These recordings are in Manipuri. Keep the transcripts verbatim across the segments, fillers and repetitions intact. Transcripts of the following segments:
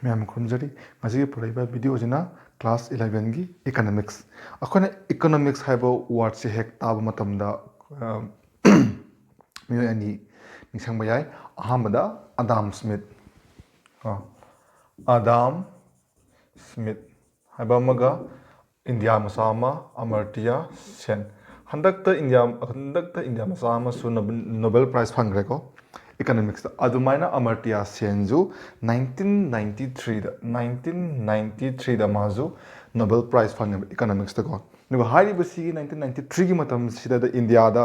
ꯃꯌꯥꯝ ꯈꯨꯔꯨꯝꯖꯔꯤ꯫ ꯉꯁꯤꯒꯤ ꯄꯨꯔꯛꯏꯕ ꯚꯤꯗꯤꯑꯣꯁꯤꯅ ꯀ꯭ꯂꯥꯁ ꯏꯂꯦꯚꯦꯟꯒꯤ ꯏꯀꯅꯣꯃꯤꯛꯁ꯫ ꯑꯩꯈꯣꯏꯅ ꯏꯀꯅꯣꯃꯤꯛꯁ ꯍꯥꯏꯕ ꯋꯥꯔꯗꯁꯦ ꯍꯦꯛ ꯇꯥꯕ ꯃꯇꯝꯗ, ꯑ, ꯃꯤꯑꯣꯏ ꯑꯅꯤ ꯅꯤꯡꯁꯤꯡꯕ ꯌꯥꯏ꯫ ꯑꯍꯥꯟꯕꯗ ꯑꯗꯥꯝ ꯁ꯭ꯃꯤꯠ, ꯑ, ꯑꯗꯥꯝ ꯁ꯭ꯃꯤꯠ ꯍꯥꯏꯕ ꯑꯃꯒ ꯏꯟꯗꯤꯌꯥ ꯃꯆꯥ ꯑꯃ, ꯑꯃꯔꯇꯤꯌꯥ ꯁꯦꯟ꯫ ꯍꯟꯗꯛꯇ ꯏꯟꯗꯤꯌꯥ, ꯍꯟꯗꯛꯇ ꯏꯟꯗꯤꯌꯥ ꯃꯆꯥ ꯑꯃꯁꯨ ꯅꯣꯕꯦꯜ, ꯅꯣꯕꯦꯜ ꯄ꯭ꯔꯥꯏꯖ ꯐꯪꯈ꯭ꯔꯦꯀꯣ ꯏꯀꯅꯣꯃꯤꯛꯁꯇ꯫ ꯑꯗꯨꯃꯥꯏꯅ ꯑꯃꯔꯇꯤꯌꯥ ꯁꯦꯟꯁꯨ ꯅꯥꯏꯟꯇꯤꯟ ꯅꯥꯏꯟꯇꯤ ꯊ꯭ꯔꯤꯗ, ꯅꯥꯏꯟꯇꯤꯟ ꯅꯥꯏꯟꯇꯤ ꯊ꯭ꯔꯤꯗ ꯃꯥꯁꯨ ꯅꯣꯕꯦꯜ ꯄ꯭ꯔꯥꯏꯖ ꯐꯪꯉꯦꯕ ꯏꯀꯅꯣꯃꯤꯛꯁꯇꯀꯣ꯫ ꯑꯗꯨꯒ ꯍꯥꯏꯔꯤꯕꯁꯤꯒꯤ ꯅꯥꯏꯟꯇꯤꯟ ꯅꯥꯏꯟꯇꯤ ꯊ꯭ꯔꯤꯒꯤ ꯃꯇꯝꯁꯤꯗ ꯏꯟꯗꯤꯌꯥꯗ,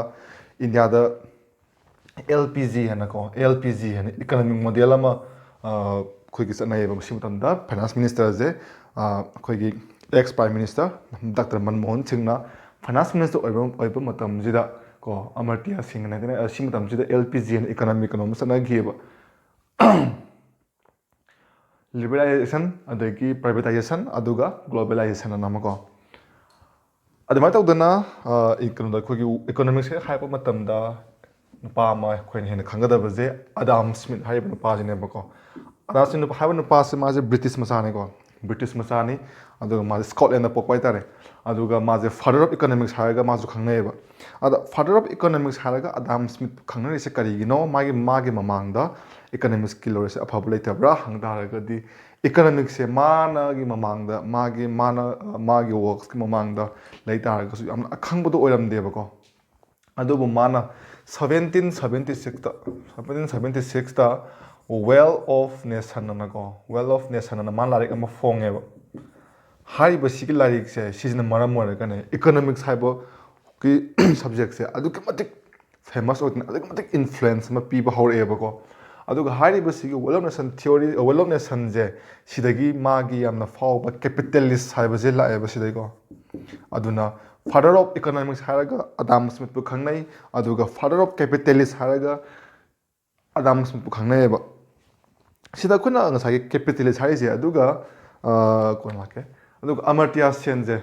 ꯏꯟꯗꯤꯌꯥꯗ ꯑꯦꯜ ꯄꯤ ꯖꯤ ꯍꯥꯏꯅꯀꯣ, ꯑꯦꯜ ꯄꯤ ꯖꯤ ꯍꯥꯏꯅ ꯏꯀꯅꯣꯃꯤꯛ ꯃꯣꯗꯦꯜ ꯑꯃ, ꯑ, ꯑꯩꯈꯣꯏꯒꯤ ꯆꯠꯅꯩꯌꯦꯕ꯫ ꯃꯁꯤ ꯃꯇꯝꯗ ꯐꯥꯏꯅꯥꯟꯁ ꯃꯤꯅꯤꯁꯇꯔꯁꯦ, ꯑ, ꯑꯩꯈꯣꯏꯒꯤ X prime minister doctor Manmohan ꯁꯤꯡꯅ ꯐꯥꯏꯅꯥꯟꯁ ꯃꯤꯅꯤꯁꯇꯔ ꯑꯣꯏꯕ, ꯑꯣꯏꯕ ꯃꯇꯝꯁꯤꯗ ꯀꯣ, ꯑꯃꯔꯇꯤꯌꯥ ꯁꯤꯡꯅ ꯍꯥꯏꯗꯅ, ꯑ, ꯁꯤ ꯃꯇꯝꯁꯤꯗ ꯑꯦꯜ ꯄꯤ ꯖꯤ ꯍꯥꯏꯅ ꯏꯀꯅꯣꯃꯤꯛ ꯀꯩꯅꯣꯝ ꯆꯠꯅꯈꯤꯑꯕ꯫ ꯂꯤꯕꯔꯦꯂꯥꯏꯖꯦꯁꯟ, ꯑꯗꯒꯤ ꯄ꯭ꯔꯥꯏꯚꯦꯇꯥꯏꯖꯦꯁꯟ, ꯑꯗꯨꯒ ꯒ꯭ꯂꯣꯕꯦꯂꯥꯏꯖꯦꯁꯟ ꯑꯅ ꯑꯃꯀꯣ꯫ ꯑꯗꯨꯃꯥꯏꯅ ꯇꯧꯗꯅ, ꯑ, ꯏ-, ꯀꯩꯅꯣꯗ ꯑꯩꯈꯣꯏꯒꯤ ꯏꯀꯣꯅꯣꯃꯤꯛꯁ ꯍꯦꯛ ꯍꯥꯏꯔꯛꯄ ꯃꯇꯝꯗ ꯅꯨꯄꯥ ꯑꯃ ꯑꯩꯈꯣꯏꯅ ꯍꯦꯟꯅ ꯈꯪꯒꯗꯕꯁꯦ ꯑꯗꯥꯝ ꯁ꯭ꯃꯤꯠ ꯍꯥꯏꯔꯤꯕ ꯅꯨꯄꯥꯁꯤꯅꯦꯕꯀꯣ꯫ ꯑꯗꯥꯝ ꯁ꯭ꯃꯤꯠ ꯍꯥꯏꯕ ꯅꯨꯄꯥꯁꯦ ꯃꯥꯁꯦ ꯕ꯭ꯔꯤꯇꯤꯁ ꯃꯆꯥꯅꯤꯀꯣ꯫ ꯕ꯭ꯔꯤꯇꯤꯁ ꯃꯆꯥꯅꯤ, ꯑꯗꯨꯒ ꯃꯥꯁꯦ ꯁ꯭ꯀꯣꯠꯂꯦꯟꯗ ꯄꯣꯛꯄ ꯍꯥꯏꯇꯥꯔꯦ꯫ ꯑꯗꯨꯒ ꯃꯥꯁꯦ father of economics ꯍꯥꯏꯔꯒ ꯃꯥꯁꯨ ꯈꯪꯅꯩꯌꯦꯕ꯫ ꯑꯗ father of economics ꯍꯥꯏꯔꯒ ꯑꯗꯥꯝ ꯁ꯭ꯃꯤꯠ ꯈꯪꯅꯔꯤꯁꯦ ꯀꯔꯤꯒꯤꯅꯣ? ꯃꯥꯒꯤ, ꯃꯥꯒꯤ ꯃꯃꯥꯡꯗ ꯏꯀꯅꯣꯃꯤꯛꯁꯀꯤ ꯂꯣꯔꯦꯁꯦ ꯑꯐꯕ ꯂꯩꯇꯕ꯭ꯔꯥ ꯍꯪ ꯇꯥꯔꯒꯗꯤ, ꯏꯀꯅꯣꯃꯤꯛꯁꯦ ꯃꯥꯅꯒꯤ ꯃꯃꯥꯡꯗ, ꯃꯥꯒꯤ, ꯃꯥꯅ, ꯃꯥꯒꯤ ꯋꯥꯔꯛꯁꯀꯤ ꯃꯃꯥꯡꯗ ꯂꯩ ꯇꯥꯔꯒꯁꯨ ꯌꯥꯝꯅ ꯑꯈꯪꯕꯗꯣ ꯑꯣꯏꯔꯝꯗꯦꯕꯀꯣ꯫ ꯑꯗꯨꯕꯨ ꯃꯥꯅ ꯁꯕꯦꯟꯇꯤꯟ ꯁꯕꯦꯟꯇꯤ ꯁꯤꯛꯁꯇ, ꯁꯕꯦꯟꯇꯤꯟ ꯁꯕꯦꯟꯇꯤ ꯁꯤꯛꯁꯇ Wealth of Nation ꯑꯅꯀꯣ, Wealth of Nation ꯑꯅ ꯃꯥꯅ ꯂꯥꯏꯔꯤꯛ ꯑꯃ ꯐꯣꯡꯉꯦꯕ꯫ ꯍꯥꯏꯔꯤꯕꯁꯤꯒꯤ ꯂꯥꯏꯔꯤꯛꯁꯦ ꯁꯤꯁꯤꯅ ꯃꯔꯝ ꯑꯣꯏꯔꯒꯅꯦ ꯏꯀꯅꯣꯃꯤꯛꯁ ꯍꯥꯏꯕꯒꯤ ꯁꯕꯖꯦꯛꯁꯦ ꯑꯗꯨꯛꯀꯤ ꯃꯇꯤꯛ ꯐꯦꯃꯁ ꯑꯣꯏꯗꯅ ꯑꯗꯨꯛꯀꯤ ꯃꯇꯤꯛ ꯏꯟꯐ꯭ꯂꯨꯌꯦꯟꯁ ꯑꯃ ꯄꯤꯕ ꯍꯧꯔꯛꯑꯦꯕꯀꯣ꯫ ꯑꯗꯨꯒ ꯍꯥꯏꯔꯤꯕꯁꯤꯒꯤ Wealth of Nation theory, Wealth of Nationꯁꯦ ꯁꯤꯗꯒꯤ ꯃꯥꯒꯤ ꯌꯥꯝꯅ ꯐꯥꯎꯕ ꯀꯦꯄꯤꯇꯦꯂꯤꯁ ꯍꯥꯏꯕꯁꯦ ꯂꯥꯛꯑꯦꯕ ꯁꯤꯗꯩꯀꯣ꯫ ꯑꯗꯨꯅ father of economics ꯍꯥꯏꯔꯒ ꯑꯗꯥꯝ ꯁ꯭ꯃꯤꯠꯄꯨ ꯈꯪꯅꯩ, ꯑꯗꯨꯒ father of capitalist ꯍꯥꯏꯔꯒ ꯑꯗꯥꯝ ꯁ꯭ꯃꯤꯠꯄꯨ ꯈꯪꯅꯩꯌꯦꯕ꯫ ꯁꯤꯗ ꯑꯩꯈꯣꯏꯅ ꯉꯁꯥꯏꯒꯤ ꯀꯦꯄꯤꯇꯦꯂꯤꯁ ꯍꯥꯏꯔꯤꯁꯦ, ꯑꯗꯨꯒ, ꯑ, ꯀꯣꯟꯅ ꯂꯥꯛꯀꯦ꯫ ꯑꯗꯨꯒ ꯑꯃꯔꯇꯤꯌꯥ ꯁꯦꯟꯁꯦ,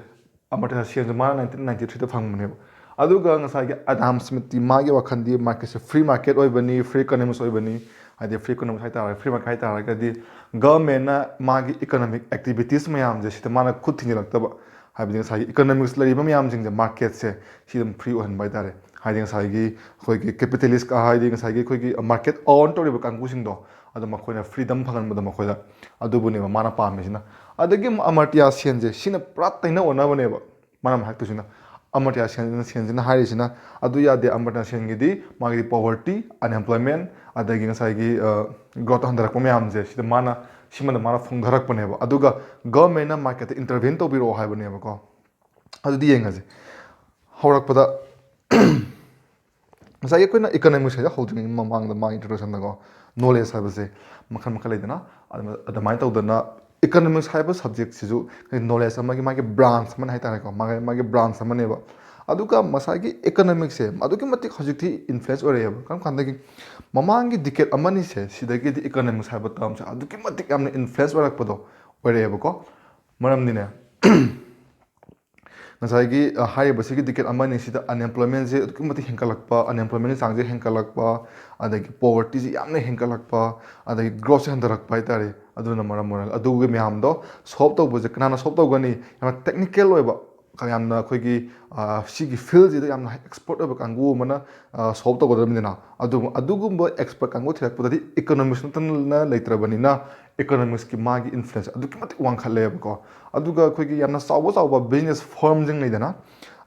ꯑꯃꯔꯇꯤꯌꯥ ꯁꯦꯟꯁꯦ ꯃꯥꯅ ꯅꯥꯏꯟꯇꯤꯟ ꯅꯥꯏꯟꯇꯤ ꯊ꯭ꯔꯤꯗ ꯐꯪꯕꯅꯦꯕ꯫ ꯑꯗꯨꯒ ꯉꯁꯥꯏꯒꯤ ꯑꯗꯥꯝ ꯁ꯭ꯃꯤꯠꯇꯤ ꯃꯥꯒꯤ ꯋꯥꯈꯜꯗꯤ ꯃꯥꯔꯀꯦꯠꯁꯦ ꯐ꯭ꯔꯤ ꯃꯥꯔꯀꯦꯠ ꯑꯣꯏꯕꯅꯤ, ꯐ꯭ꯔꯤ ꯏꯀꯅꯣꯃꯤꯛꯁ ꯑꯣꯏꯕꯅꯤ, ꯍꯥꯏꯗꯤ free economics ꯍꯥꯏꯇꯥꯔꯒꯗꯤ, free market ꯍꯥꯏꯇꯥꯔꯒꯗꯤ government ꯅ ꯃꯥꯒꯤ economic activities ꯃꯌꯥꯝꯁꯦ ꯁꯤꯗ ꯃꯥꯅ ꯈꯨꯠ ꯊꯤꯡꯖꯤꯜꯂꯛꯇꯕ, ꯍꯥꯏꯕꯗꯤ ꯉꯁꯥꯏꯒꯤ economics ꯂꯩꯔꯤꯕ ꯃꯌꯥꯝꯁꯤꯡꯁꯦ, market ꯁꯦ, ꯁꯤ ꯑꯗꯨꯝ free ꯑꯣꯏꯍꯟꯕ ꯍꯥꯏꯇꯥꯔꯦ꯫ ꯍꯥꯏꯗꯤ ꯉꯁꯥꯏꯒꯤ ꯑꯩꯈꯣꯏꯒꯤ capitalist ꯀ-, ꯍꯥꯏꯗꯤ ꯉꯁꯥꯏꯒꯤ ꯑꯩꯈꯣꯏꯒꯤ market own ꯇꯧꯔꯤꯕ ꯀꯥꯡꯕꯨꯁꯤꯡꯗꯣ, ꯑꯗꯣ ꯃꯈꯣꯏꯅ freedom ꯐꯪꯍꯟꯕꯗꯣ ꯃꯈꯣꯏꯗ, ꯑꯗꯨꯕꯨꯅꯦꯕ ꯃꯥꯅ ꯄꯥꯝꯃꯤꯁꯤꯅ꯫ ꯑꯗꯒꯤ ꯑꯃꯨꯛ ꯑꯃꯔꯇ꯭ꯌ ꯁꯦꯟꯁꯦ, ꯁꯤꯅ ꯄꯨꯔꯥ ꯇꯩꯅ ꯑꯣꯟꯅꯕꯅꯦꯕ꯫ ꯃꯥꯅ ꯍꯥꯏꯔꯛꯇꯣꯏꯁꯤꯅ, ꯑꯃꯔꯇ꯭ꯌ ꯁꯦꯟ, ꯁꯦꯟꯁꯤꯅ ꯍꯥꯏꯔꯤꯁꯤꯅ, ꯑꯗꯨ ꯌꯥꯗꯦ, ꯑꯃꯔꯇ꯭ꯌ ꯁꯦꯟꯒꯤꯗꯤ ꯃꯥꯒꯤꯗꯤ poverty, unemployment, ꯑꯗꯒꯤ ꯉꯁꯥꯏꯒꯤ growth ꯍꯟꯊꯔꯛꯄ ꯃꯌꯥꯝꯁꯦ, ꯁꯤꯗ ꯃꯥꯅ, ꯁꯤꯃꯗ ꯃꯥꯅ ꯐꯣꯡꯊꯔꯛꯄꯅꯦꯕ꯫ ꯑꯗꯨꯒ government ꯅ market ꯇ intervene ꯇꯧꯕꯤꯔꯛꯑꯣ ꯍꯥꯏꯕꯅꯦꯕꯀꯣ꯫ ꯑꯗꯨꯗꯤ ꯌꯦꯡꯉꯁꯦ꯫ ꯍꯧꯔꯛꯄꯗ ꯉꯁꯥꯏꯒꯤ ꯑꯩꯈꯣꯏꯅ economics ꯍꯥꯏꯗꯣ ꯍꯧꯗ꯭ꯔꯤꯉꯩ ꯃꯃꯥꯡꯗ ꯃꯥꯒꯤ introduction ꯗꯀꯣ, knowledge ꯍꯥꯏꯕꯁꯦ ꯃꯈꯜ ꯃꯈꯜ ꯂꯩꯗꯅ, ꯑꯗꯨꯃ-, ꯑꯗꯨꯃꯥꯏꯅ ꯇꯧꯗꯅ economics ꯍꯥꯏꯕ subject ꯁꯤꯁꯨ knowledge ꯑꯃꯒꯤ ꯃꯥꯒꯤ branch ꯑꯃꯅꯤ ꯍꯥꯏꯇꯥꯔꯦꯀꯣ, ꯃꯥꯒꯤ, ꯃꯥꯒꯤ branch ꯑꯃꯅꯦꯕ꯫ ꯑꯗꯨꯒ ꯉꯁꯥꯏꯒꯤ economics ꯁꯦ ꯑꯗꯨꯛꯀꯤ ꯃꯇꯤꯛ ꯍꯧꯖꯤꯛꯇꯤ influence ꯑꯣꯏꯔꯛꯑꯦꯕ꯫ ꯀꯔꯝ ꯀꯥꯟꯗꯒꯤ? ꯃꯃꯥꯡꯒꯤ decade ꯑꯃꯅꯤꯁꯦ, ꯁꯤꯗꯒꯤꯗꯤ economics ꯍꯥꯏꯕ term ꯁꯦ ꯑꯗꯨꯛꯀꯤ ꯃꯇꯤꯛ ꯌꯥꯝꯅ influence ꯑꯣꯏꯔꯛꯄꯗꯣ ꯑꯣꯏꯔꯛꯑꯦꯕꯀꯣ꯫ ꯃꯔꯝꯗꯤꯅꯦ, ꯉꯁꯥꯏꯒꯤ, ꯑ, ꯍꯥꯏꯔꯤꯕꯁꯤꯒꯤ decade ꯑꯃꯅꯤ ꯁꯤꯗ unemployment ꯁꯦ ꯑꯗꯨꯛꯀꯤ ꯃꯇꯤꯛ ꯍꯦꯟꯒꯠꯂꯛꯄ, unemployment ꯒꯤ ꯆꯥꯡꯁꯦ ꯍꯦꯟꯒꯠꯂꯛꯄ, ꯑꯗꯒꯤ poverty ꯁꯦ ꯌꯥꯝꯅ ꯍꯦꯟꯒꯠꯂꯛꯄ, ꯑꯗꯒꯤ growth ꯁꯦ ꯍꯟꯊꯔꯛꯄ ꯍꯥꯏꯇꯥꯔꯦ꯫ ꯑꯗꯨꯅ ꯃꯔꯝ ꯑꯣꯏꯔꯒ ꯑꯗꯨꯒꯤ ꯃꯌꯥꯝꯗꯣ solve ꯇꯧꯕꯁꯦ ꯀꯅꯥꯅ solve ꯇꯧꯒꯅꯤ? ꯌꯥꯝꯅ technical ꯑꯣꯏꯕ, ꯌꯥꯝꯅ ꯑꯩꯈꯣꯏꯒꯤ, ꯑ, ꯁꯤꯒꯤ field ꯁꯤꯗ ꯌꯥꯝꯅ expert ꯑꯣꯏꯕ ꯀꯥꯡꯕꯨ ꯑꯃꯅ, ꯑ, solve ꯇꯧꯒꯗꯕꯅꯤꯅ, ꯑꯗꯨ, ꯑꯗꯨꯒꯨꯝꯕ expert ꯀꯥꯡꯕꯨ ꯊꯤꯔꯛꯄꯗꯗꯤ economics ꯅꯠꯇꯅ ꯂꯩꯇ꯭ꯔꯕꯅꯤꯅ, economics ꯀꯤ ꯃꯥꯒꯤ influence ꯑꯗꯨꯛꯀꯤ ꯃꯇꯤꯛ ꯋꯥꯡꯈꯠꯂꯦꯕꯀꯣ꯫ ꯑꯗꯨꯒ ꯑꯩꯈꯣꯏꯒꯤ ꯌꯥꯝꯅ ꯆꯥꯎꯕ ꯆꯥꯎꯕ business firm ꯁꯤꯡ ꯂꯩꯗꯅ,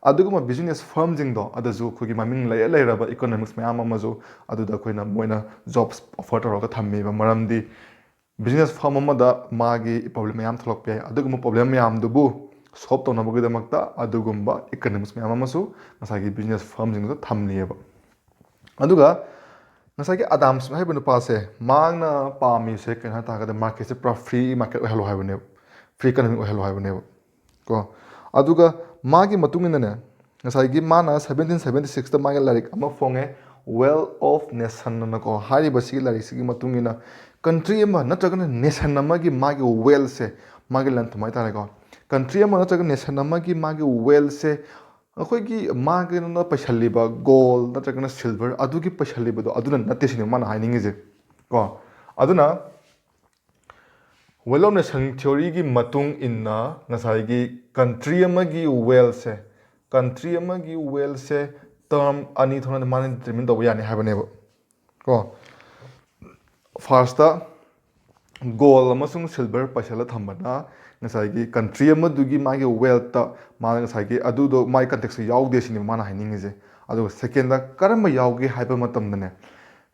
ꯑꯗꯨꯒꯨꯝꯕ business firm ꯁꯤꯡꯗꯣ ꯑꯗꯨꯁꯨ ꯑꯩꯈꯣꯏꯒꯤ ꯃꯃꯤꯡ ꯂꯩꯔ ꯂꯩꯔꯕ economics ꯃꯌꯥꯝ ꯑꯃꯁꯨ ꯑꯗꯨꯗ ꯑꯩꯈꯣꯏꯅ, ꯃꯣꯏꯅ jobs offer ꯇꯧꯔꯒ ꯊꯝꯃꯤꯕ꯫ ꯃꯔꯝꯗꯤ business firm ꯑꯃꯗ ꯃꯥꯒꯤ problem ꯃꯌꯥꯝ ꯊꯣꯛꯂꯛꯄ ꯌꯥꯏ꯫ ꯑꯗꯨꯒꯨꯝꯕ problem ꯃꯌꯥꯝꯗꯨꯕꯨ solve ꯇꯧꯅꯕꯒꯤꯗꯃꯛꯇ ꯑꯗꯨꯒꯨꯝꯕ economics ꯃꯌꯥꯝ ꯑꯃꯁꯨ ꯉꯁꯥꯏꯒꯤ business firm ꯁꯤꯡꯗꯨꯗ ꯊꯝꯂꯤꯑꯕ꯫ ꯑꯗꯨꯒ ꯉꯁꯥꯏꯒꯤ ꯑꯗꯥꯝ ꯁ꯭ꯃꯤꯊ ꯍꯥꯏꯔꯤꯕ ꯅꯨꯄꯥꯁꯦ, ꯃꯍꯥꯛꯅ ꯄꯥꯝꯃꯤꯁꯦ ꯀꯩꯅꯣ ꯍꯥꯏ ꯇꯥꯔꯒꯗꯤ, market ꯁꯦ ꯄꯨꯔꯥ free market ꯑꯣꯏꯍꯜꯂꯣ ꯍꯥꯏꯕꯅꯦꯕ, free economic ꯑꯣꯏꯍꯜꯂꯣ ꯍꯥꯏꯕꯅꯦꯕ ꯀꯣ꯫ ꯑꯗꯨꯒ ꯃꯥꯒꯤ ꯃꯇꯨꯡ ꯏꯟꯅꯅꯦ, ꯉꯁꯥꯏꯒꯤ ꯃꯥꯅ seventeen seventy six ꯇ ꯃꯥꯒꯤ ꯂꯥꯏꯔꯤꯛ ꯑꯃ ꯐꯣꯡꯉꯦ, Wealth of Nation ꯑꯅꯀꯣ꯫ ꯍꯥꯏꯔꯤꯕꯁꯤꯒꯤ ꯂꯥꯏꯔꯤꯛꯁꯤꯒꯤ ꯃꯇꯨꯡ ꯏꯟꯅ country ꯑꯃ ꯅꯠꯇ꯭ꯔꯒꯅ nation ꯑꯃꯒꯤ ꯃꯥꯒꯤ wealth ꯁꯦ, ꯃꯥꯒꯤ ꯂꯟ ꯊꯨꯝ ꯍꯥꯏꯇꯥꯔꯦꯀꯣ, country ꯑꯃ ꯅꯠꯇ꯭ꯔꯒ nation ꯑꯃꯒꯤ ꯃꯥꯒꯤ wealth ꯁꯦ ꯑꯩꯈꯣꯏꯒꯤ ꯃꯥꯒꯤꯅ ꯄꯩꯁꯜꯂꯤꯕ gold ꯅꯠꯇ꯭ꯔꯒꯅ silver ꯑꯗꯨꯒꯤ ꯄꯩꯁꯜꯂꯤꯕꯗꯣ ꯑꯗꯨꯅ ꯅꯠꯇꯦ ꯁꯤꯅꯦ ꯃꯥꯅ ꯍꯥꯏꯅꯤꯡꯉꯤꯁꯦ꯫ ꯀꯣ꯫ ꯑꯗꯨꯅ wealth of nation theoryꯒꯤ ꯃꯇꯨꯡ ꯏꯟꯅ ꯉꯁꯥꯏꯒꯤ country ꯑꯃꯒꯤ wealthꯁꯦ, country ꯑꯃꯒꯤ wealthꯁꯦ term ꯑꯅꯤ ꯊꯣꯛꯅ ꯃꯥꯅ determine ꯇꯧꯕ ꯌꯥꯅꯤ ꯍꯥꯏꯕꯅꯦꯕ ꯀꯣ꯫ Firstꯇ gold ꯑꯃꯁꯨꯡ silver ꯄꯩꯁꯜꯂ ꯊꯝꯕꯅ ꯉꯁꯥꯏꯒꯤ country ꯑꯃꯗꯨꯒꯤ ꯃꯥꯒꯤ wealthꯇ ꯃꯥꯅ ꯉꯁꯥꯏꯒꯤ ꯑꯗꯨꯗꯣ ꯃꯥꯒꯤ contextꯇ ꯌꯥꯎꯗꯦ ꯁꯤꯅꯦꯕ ꯃꯥꯅ ꯍꯥꯏꯅꯤꯡꯉꯤꯁꯦ꯫ ꯑꯗꯨꯒ secondꯇ ꯀꯔꯝꯕ ꯌꯥꯎꯒꯦ ꯍꯥꯏꯕ ꯃꯇꯝꯗꯅꯦ,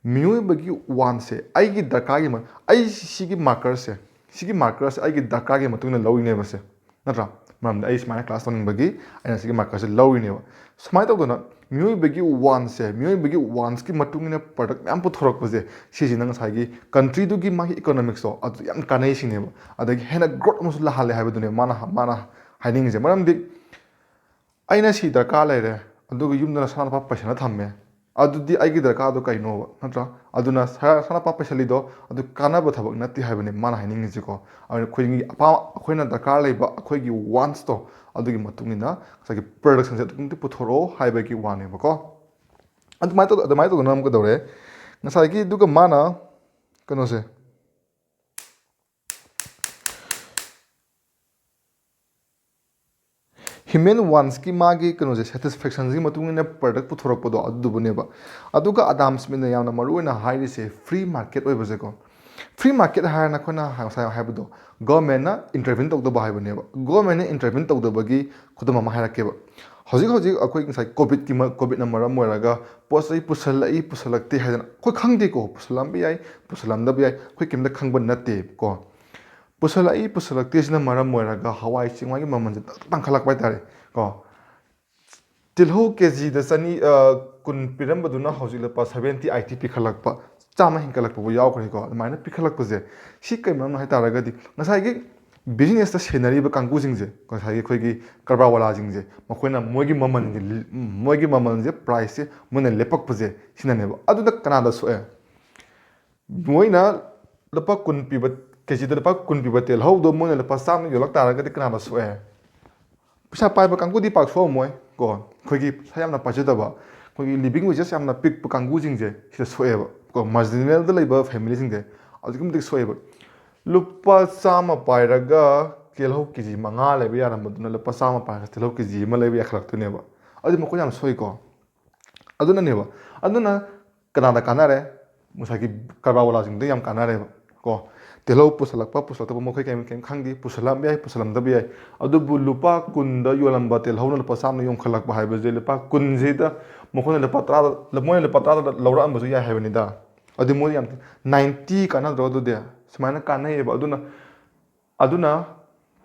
ꯃꯤꯑꯣꯏꯕꯒꯤ wantꯁꯦ ꯑꯩꯒꯤ ꯗꯔꯀꯥꯔꯒꯤ ꯃ-, ꯑꯩ ꯁꯤꯒꯤ markerꯁꯦ, ꯁꯤꯒꯤ markerꯁꯦ ꯑꯩꯒꯤ ꯗꯔꯀꯥꯔꯒꯤ ꯃꯇꯨꯡ ꯏꯟꯅ ꯂꯧꯔꯤꯅꯦꯕ ꯁꯦ, ꯅꯠꯇ꯭ꯔꯥ? ꯃꯔꯝꯗꯤ ꯑꯩ ꯁꯨꯃꯥꯏꯅ class ꯇꯧꯅꯤꯡꯕꯒꯤ ꯑꯩꯅ ꯁꯤꯒꯤ markerꯁꯦ ꯂꯧꯔꯤꯅꯦꯕ꯫ ꯁꯨꯃꯥꯏꯅ ꯇꯧꯗꯅ ꯃꯤꯑꯣꯏꯕꯒꯤ wantꯁꯦ, ꯃꯤꯑꯣꯏꯕꯒꯤ wantsꯀꯤ ꯃꯇꯨꯡ ꯏꯟꯅ product ꯃꯌꯥꯝ ꯄꯨꯊꯣꯔꯛꯄꯁꯦ, ꯁꯤꯁꯤꯅ ꯉꯁꯥꯏꯒꯤ countryꯗꯨꯒꯤ ꯃꯥꯒꯤ economicstꯣ ꯑꯗꯨ ꯌꯥꯝ ꯀꯥꯟꯅꯩ ꯁꯤꯅꯦꯕ꯫ ꯑꯗꯒꯤ ꯍꯦꯟꯅ growth ꯑꯃꯁꯨ ꯂꯥꯛꯍꯜꯂꯦ ꯍꯥꯏꯕꯗꯨꯅꯦ ꯃꯥꯅ, ꯃꯥꯅ ꯍꯥꯏꯅꯤꯡꯉꯤꯁꯦ꯫ ꯃꯔꯝꯗꯤ ꯑꯩꯅ ꯁꯤ ꯗꯔꯀꯥꯔ ꯂꯩꯔꯦ, ꯑꯗꯨꯒ ꯌꯨꯝꯗꯅ ꯁꯅꯥ ꯂꯨꯄꯥ ꯄꯩꯁꯥꯅ ꯊꯝꯃꯦ, ꯑꯗꯨꯗꯤ ꯑꯩꯒꯤ ꯗꯔꯀꯥꯔꯗꯣ ꯀꯩꯅꯣꯕ, ꯅꯠꯇ꯭ꯔꯥ? ꯑꯗꯨꯅ ꯁ-, ꯁꯅꯥ ꯂꯨꯄꯥ ꯄꯩꯁꯥꯂꯤꯗꯣ ꯑꯗꯨ ꯀꯥꯟꯅꯕ ꯊꯕꯛ ꯅꯠꯇꯦ ꯍꯥꯏꯕꯅꯦ ꯃꯥꯅ ꯍꯥꯏꯅꯤꯡꯉꯤꯁꯦꯀꯣ꯫ ꯑꯗꯨꯅ ꯑꯩꯈꯣꯏꯒꯤ ꯑꯄꯥꯝ-, ꯑꯩꯈꯣꯏꯅ ꯗꯔꯀꯥꯔ ꯂꯩꯕ ꯑꯩꯈꯣꯏꯒꯤ wantsꯇꯣ ꯑꯗꯨꯒꯤ ꯃꯇꯨꯡ ꯏꯟꯅ ꯉꯁꯥꯏꯒꯤ productionꯁꯦ ꯑꯗꯨꯛꯀꯤ ꯃꯇꯤꯛ ꯄꯨꯊꯣꯔꯛꯑꯣ ꯍꯥꯏꯕꯒꯤ ꯋꯥꯅꯦꯕꯀꯣ꯫ ꯑꯗꯨꯃꯥꯏꯅ ꯇꯧ-, ꯑꯗꯨꯃꯥꯏꯅ ꯇꯧꯗꯅ ꯑꯃꯨꯛ ꯀꯩꯗꯧꯔꯦ? ꯉꯁꯥꯏꯒꯤ ꯑꯗꯨꯒ ꯃꯥꯅ ꯀꯩꯅꯣꯁꯦ, human wantsꯀꯤ ꯃꯥꯒꯤ ꯀꯩꯅꯣꯁꯦ, satisfactionꯁꯤꯒꯤ ꯃꯇꯨꯡ ꯏꯟꯅ product ꯄꯨꯊꯣꯔꯛꯄꯗꯣ ꯑꯗꯨꯗꯨꯕꯨꯅꯦꯕ꯫ ꯑꯗꯨꯒ ꯑꯗꯥꯝ ꯁ꯭ꯃꯤꯠꯅ ꯌꯥꯝꯅ ꯃꯔꯨ ꯑꯣꯏꯅ ꯍꯥꯏꯔꯤꯁꯦ free market ꯑꯣꯏꯕꯁꯦꯀꯣ꯫ Free market ꯍꯥꯏꯔꯅ ꯑꯩꯈꯣꯏꯅ ꯉꯁꯥꯏ ꯍꯥꯏꯕꯗꯣ, governmentꯅ intervene ꯇꯧꯗꯕ ꯍꯥꯏꯕꯅꯦꯕ꯫ Governmentꯅ intervene ꯇꯧꯗꯕꯒꯤ ꯈꯨꯗꯝ ꯑꯃ ꯍꯥꯏꯔꯛꯀꯦꯕ꯫ ꯍꯧꯖꯤꯛ ꯍꯧꯖꯤꯛ ꯑꯩꯈꯣꯏ ꯉꯁꯥꯏ COVIDꯀꯤ ꯃ-, COVIDꯅ ꯃꯔꯝ ꯑꯣꯏꯔꯒ ꯄꯣꯠ ꯆꯩ ꯄꯨꯁꯜꯂꯛꯏ, ꯄꯨꯁꯜꯂꯛꯇꯦ ꯍꯥꯏꯗꯅ ꯑꯩꯈꯣꯏ ꯈꯪꯗꯦꯀꯣ, ꯄꯨꯁꯜꯂꯝꯕ ꯌꯥꯏ, ꯄꯨꯁꯜꯂꯝꯗꯕ ꯌꯥꯏ, ꯑꯩꯈꯣꯏ ꯀꯩꯝꯇ ꯈꯪꯕ ꯅꯠꯇꯦꯀꯣ꯫ ꯄꯨꯁꯜꯂꯛꯏ, ꯄꯨꯁꯜꯂꯛꯇꯦꯁꯤꯅ ꯃꯔꯝ ꯑꯣꯏꯔꯒ ꯍꯋꯥꯏ ꯆꯦꯡꯋꯥꯏꯒꯤ ꯃꯃꯜꯁꯦ ꯇꯥꯡꯈꯠꯂꯛꯄ ꯍꯥꯏꯇꯥꯔꯦ ꯀꯣ꯫ ꯇꯤꯜꯍꯧ ꯀꯦꯖꯤꯗ ꯆꯅꯤ, ꯑ, ꯀꯨꯟ ꯄꯤꯔꯝꯕꯗꯨꯅ ꯍꯧꯖꯤꯛ ꯂꯨꯄꯥ seventy, eighty ꯄꯤꯈꯠꯂꯛꯄ, ꯆꯥꯝꯃ ꯍꯦꯟꯀꯠꯂꯛꯄꯕꯨ ꯌꯥꯎꯈ꯭ꯔꯦꯀꯣ꯫ ꯑꯗꯨꯃꯥꯏꯅ ꯄꯤꯈꯠꯂꯛꯄꯁꯦ ꯁꯤ ꯀꯩ ꯃꯔꯝꯅꯣ ꯍꯥꯏ ꯇꯥꯔꯒꯗꯤ ꯉꯁꯥꯏꯒꯤ businessꯇ ꯁꯦꯟꯅꯔꯤꯕ ꯀꯥꯡꯕꯨꯁꯤꯡꯁꯦ, ꯉꯁꯥꯏꯒꯤ ꯑꯩꯈꯣꯏꯒꯤ ꯀꯔꯕꯥꯔ ꯋꯥꯂꯥꯁꯤꯡꯁꯦ, ꯃꯈꯣꯏꯅ ꯃꯣꯏꯒꯤ ꯃꯃꯜꯁꯦ, ꯃꯣꯏꯒꯤ ꯃꯃꯜꯁꯦ, priceꯁꯦ ꯃꯣꯏꯅ ꯂꯦꯞꯄꯛꯄꯁꯦ ꯁꯤꯅꯅꯦꯕ꯫ ꯑꯗꯨꯅ ꯀꯅꯥꯗ ꯁꯣꯛꯑꯦ? ꯃꯣꯏꯅ ꯂꯨꯄꯥ ꯀꯨꯟ ꯄꯤꯕ, ꯀꯦꯖꯤꯗ ꯂꯨꯄꯥ ꯀꯨꯟ ꯄꯤꯕ ꯇꯤꯜꯍꯧꯗꯣ ꯃꯣꯏꯅ ꯂꯨꯄꯥ ꯆꯥꯝꯃ ꯌꯣꯜꯂꯛ ꯇꯥꯔꯒꯗꯤ ꯀꯅꯥꯗ ꯁꯣꯛꯑꯦ? ꯄꯩꯁꯥ ꯄꯥꯏꯕ ꯀꯥꯡꯕꯨꯗꯤ ꯄꯥꯛ ꯁꯣꯛꯑꯝꯃꯣꯏ ꯀꯣ꯫ ꯑꯩꯈꯣꯏꯒꯤ ꯄꯩꯁꯥ ꯌꯥꯝꯅ ꯄꯥꯏꯖꯗꯕ, ꯑꯩꯈꯣꯏꯒꯤ living wages ꯌꯥꯝꯅ ꯄꯤꯛꯄ ꯀꯥꯡꯕꯨꯁꯤꯡꯁꯦ ꯁꯤꯗ ꯁꯣꯛꯑꯦꯕ꯫ ꯀꯣ, ꯃꯥꯔꯖꯤꯅꯦꯜꯗ ꯂꯩꯕ ꯐꯦꯃꯤꯂꯤꯁꯤꯡꯁꯦ ꯑꯗꯨꯛꯀꯤ ꯃꯇꯤꯛ ꯁꯣꯛꯑꯦꯕ꯫ ꯂꯨꯄꯥ ꯆꯥꯝꯃ ꯄꯥꯏꯔꯒ ꯇꯤꯜꯍꯧ ꯀꯦ ꯖꯤ ꯃꯉꯥ ꯂꯩꯕ ꯌꯥꯔꯝꯕꯗꯨꯅ ꯂꯨꯄꯥ ꯆꯥꯝꯃ ꯄꯥꯏꯔꯒ ꯇꯤꯜꯍꯧ ꯀꯦ ꯖꯤ ꯑꯃ ꯂꯩꯕ ꯌꯥꯈꯠꯂꯛꯇꯣꯏꯅꯦꯕ꯫ ꯑꯗꯨꯗꯤ ꯃꯈꯣꯏ ꯌꯥꯝ ꯁꯣꯏꯀꯣ꯫ ꯑꯗꯨꯅꯅꯦꯕ꯫ ꯑꯗꯨꯅ ꯀꯅꯥꯗ ꯀꯥꯟꯅꯔꯦ? ꯉꯁꯥꯏꯒꯤ ꯀꯔꯕꯥꯔ ꯋꯥꯂꯥꯁꯤꯡꯗ ꯌꯥꯝ ꯀꯥꯟꯅꯔꯦꯕ ꯀꯣ꯫ ꯇꯤꯜꯍꯧ ꯄꯨꯁꯜꯂꯛꯄ ꯄꯨꯁꯜꯂꯛꯇꯕ ꯃꯈꯣꯏ ꯀꯔꯤꯝ ꯀꯔꯤꯝ ꯈꯪꯗꯦ, ꯄꯨꯁꯜꯂꯛꯑꯝꯕ ꯌꯥꯏ, ꯄꯨꯁꯜꯂꯝꯗꯕ ꯌꯥꯏ꯫ ꯑꯗꯨꯕꯨ ꯂꯨꯄꯥ ꯀꯨꯟꯗ ꯌꯣꯜꯂꯝꯕ ꯇꯤꯜꯍꯧꯅ ꯂꯨꯄꯥ ꯆꯥꯝꯃ ꯌꯣꯟꯈꯠꯂꯛꯄ ꯍꯥꯏꯕꯁꯦ, ꯂꯨꯄꯥ ꯀꯨꯟꯁꯤꯗ ꯃꯈꯣꯏꯅ ꯂꯨꯄꯥ ꯇꯔꯥꯗ, ꯃꯣꯏꯅ ꯂꯨꯄꯥ ꯇꯔꯥꯗ ꯂꯧꯔꯛꯑꯝꯕꯁꯨ ꯌꯥꯏ ꯍꯥꯏꯕꯅꯤꯗ꯫ ꯑꯗꯨ ꯃꯣꯏ ꯌꯥꯝ ꯅꯥꯏꯟꯇꯤ ꯀꯥꯟꯅꯗ꯭ꯔꯣ? ꯑꯗꯨꯗꯤ ꯁꯨꯃꯥꯏꯅ ꯀꯥꯟꯅꯩꯌꯦꯕ꯫ ꯑꯗꯨꯅ, ꯑꯗꯨꯅ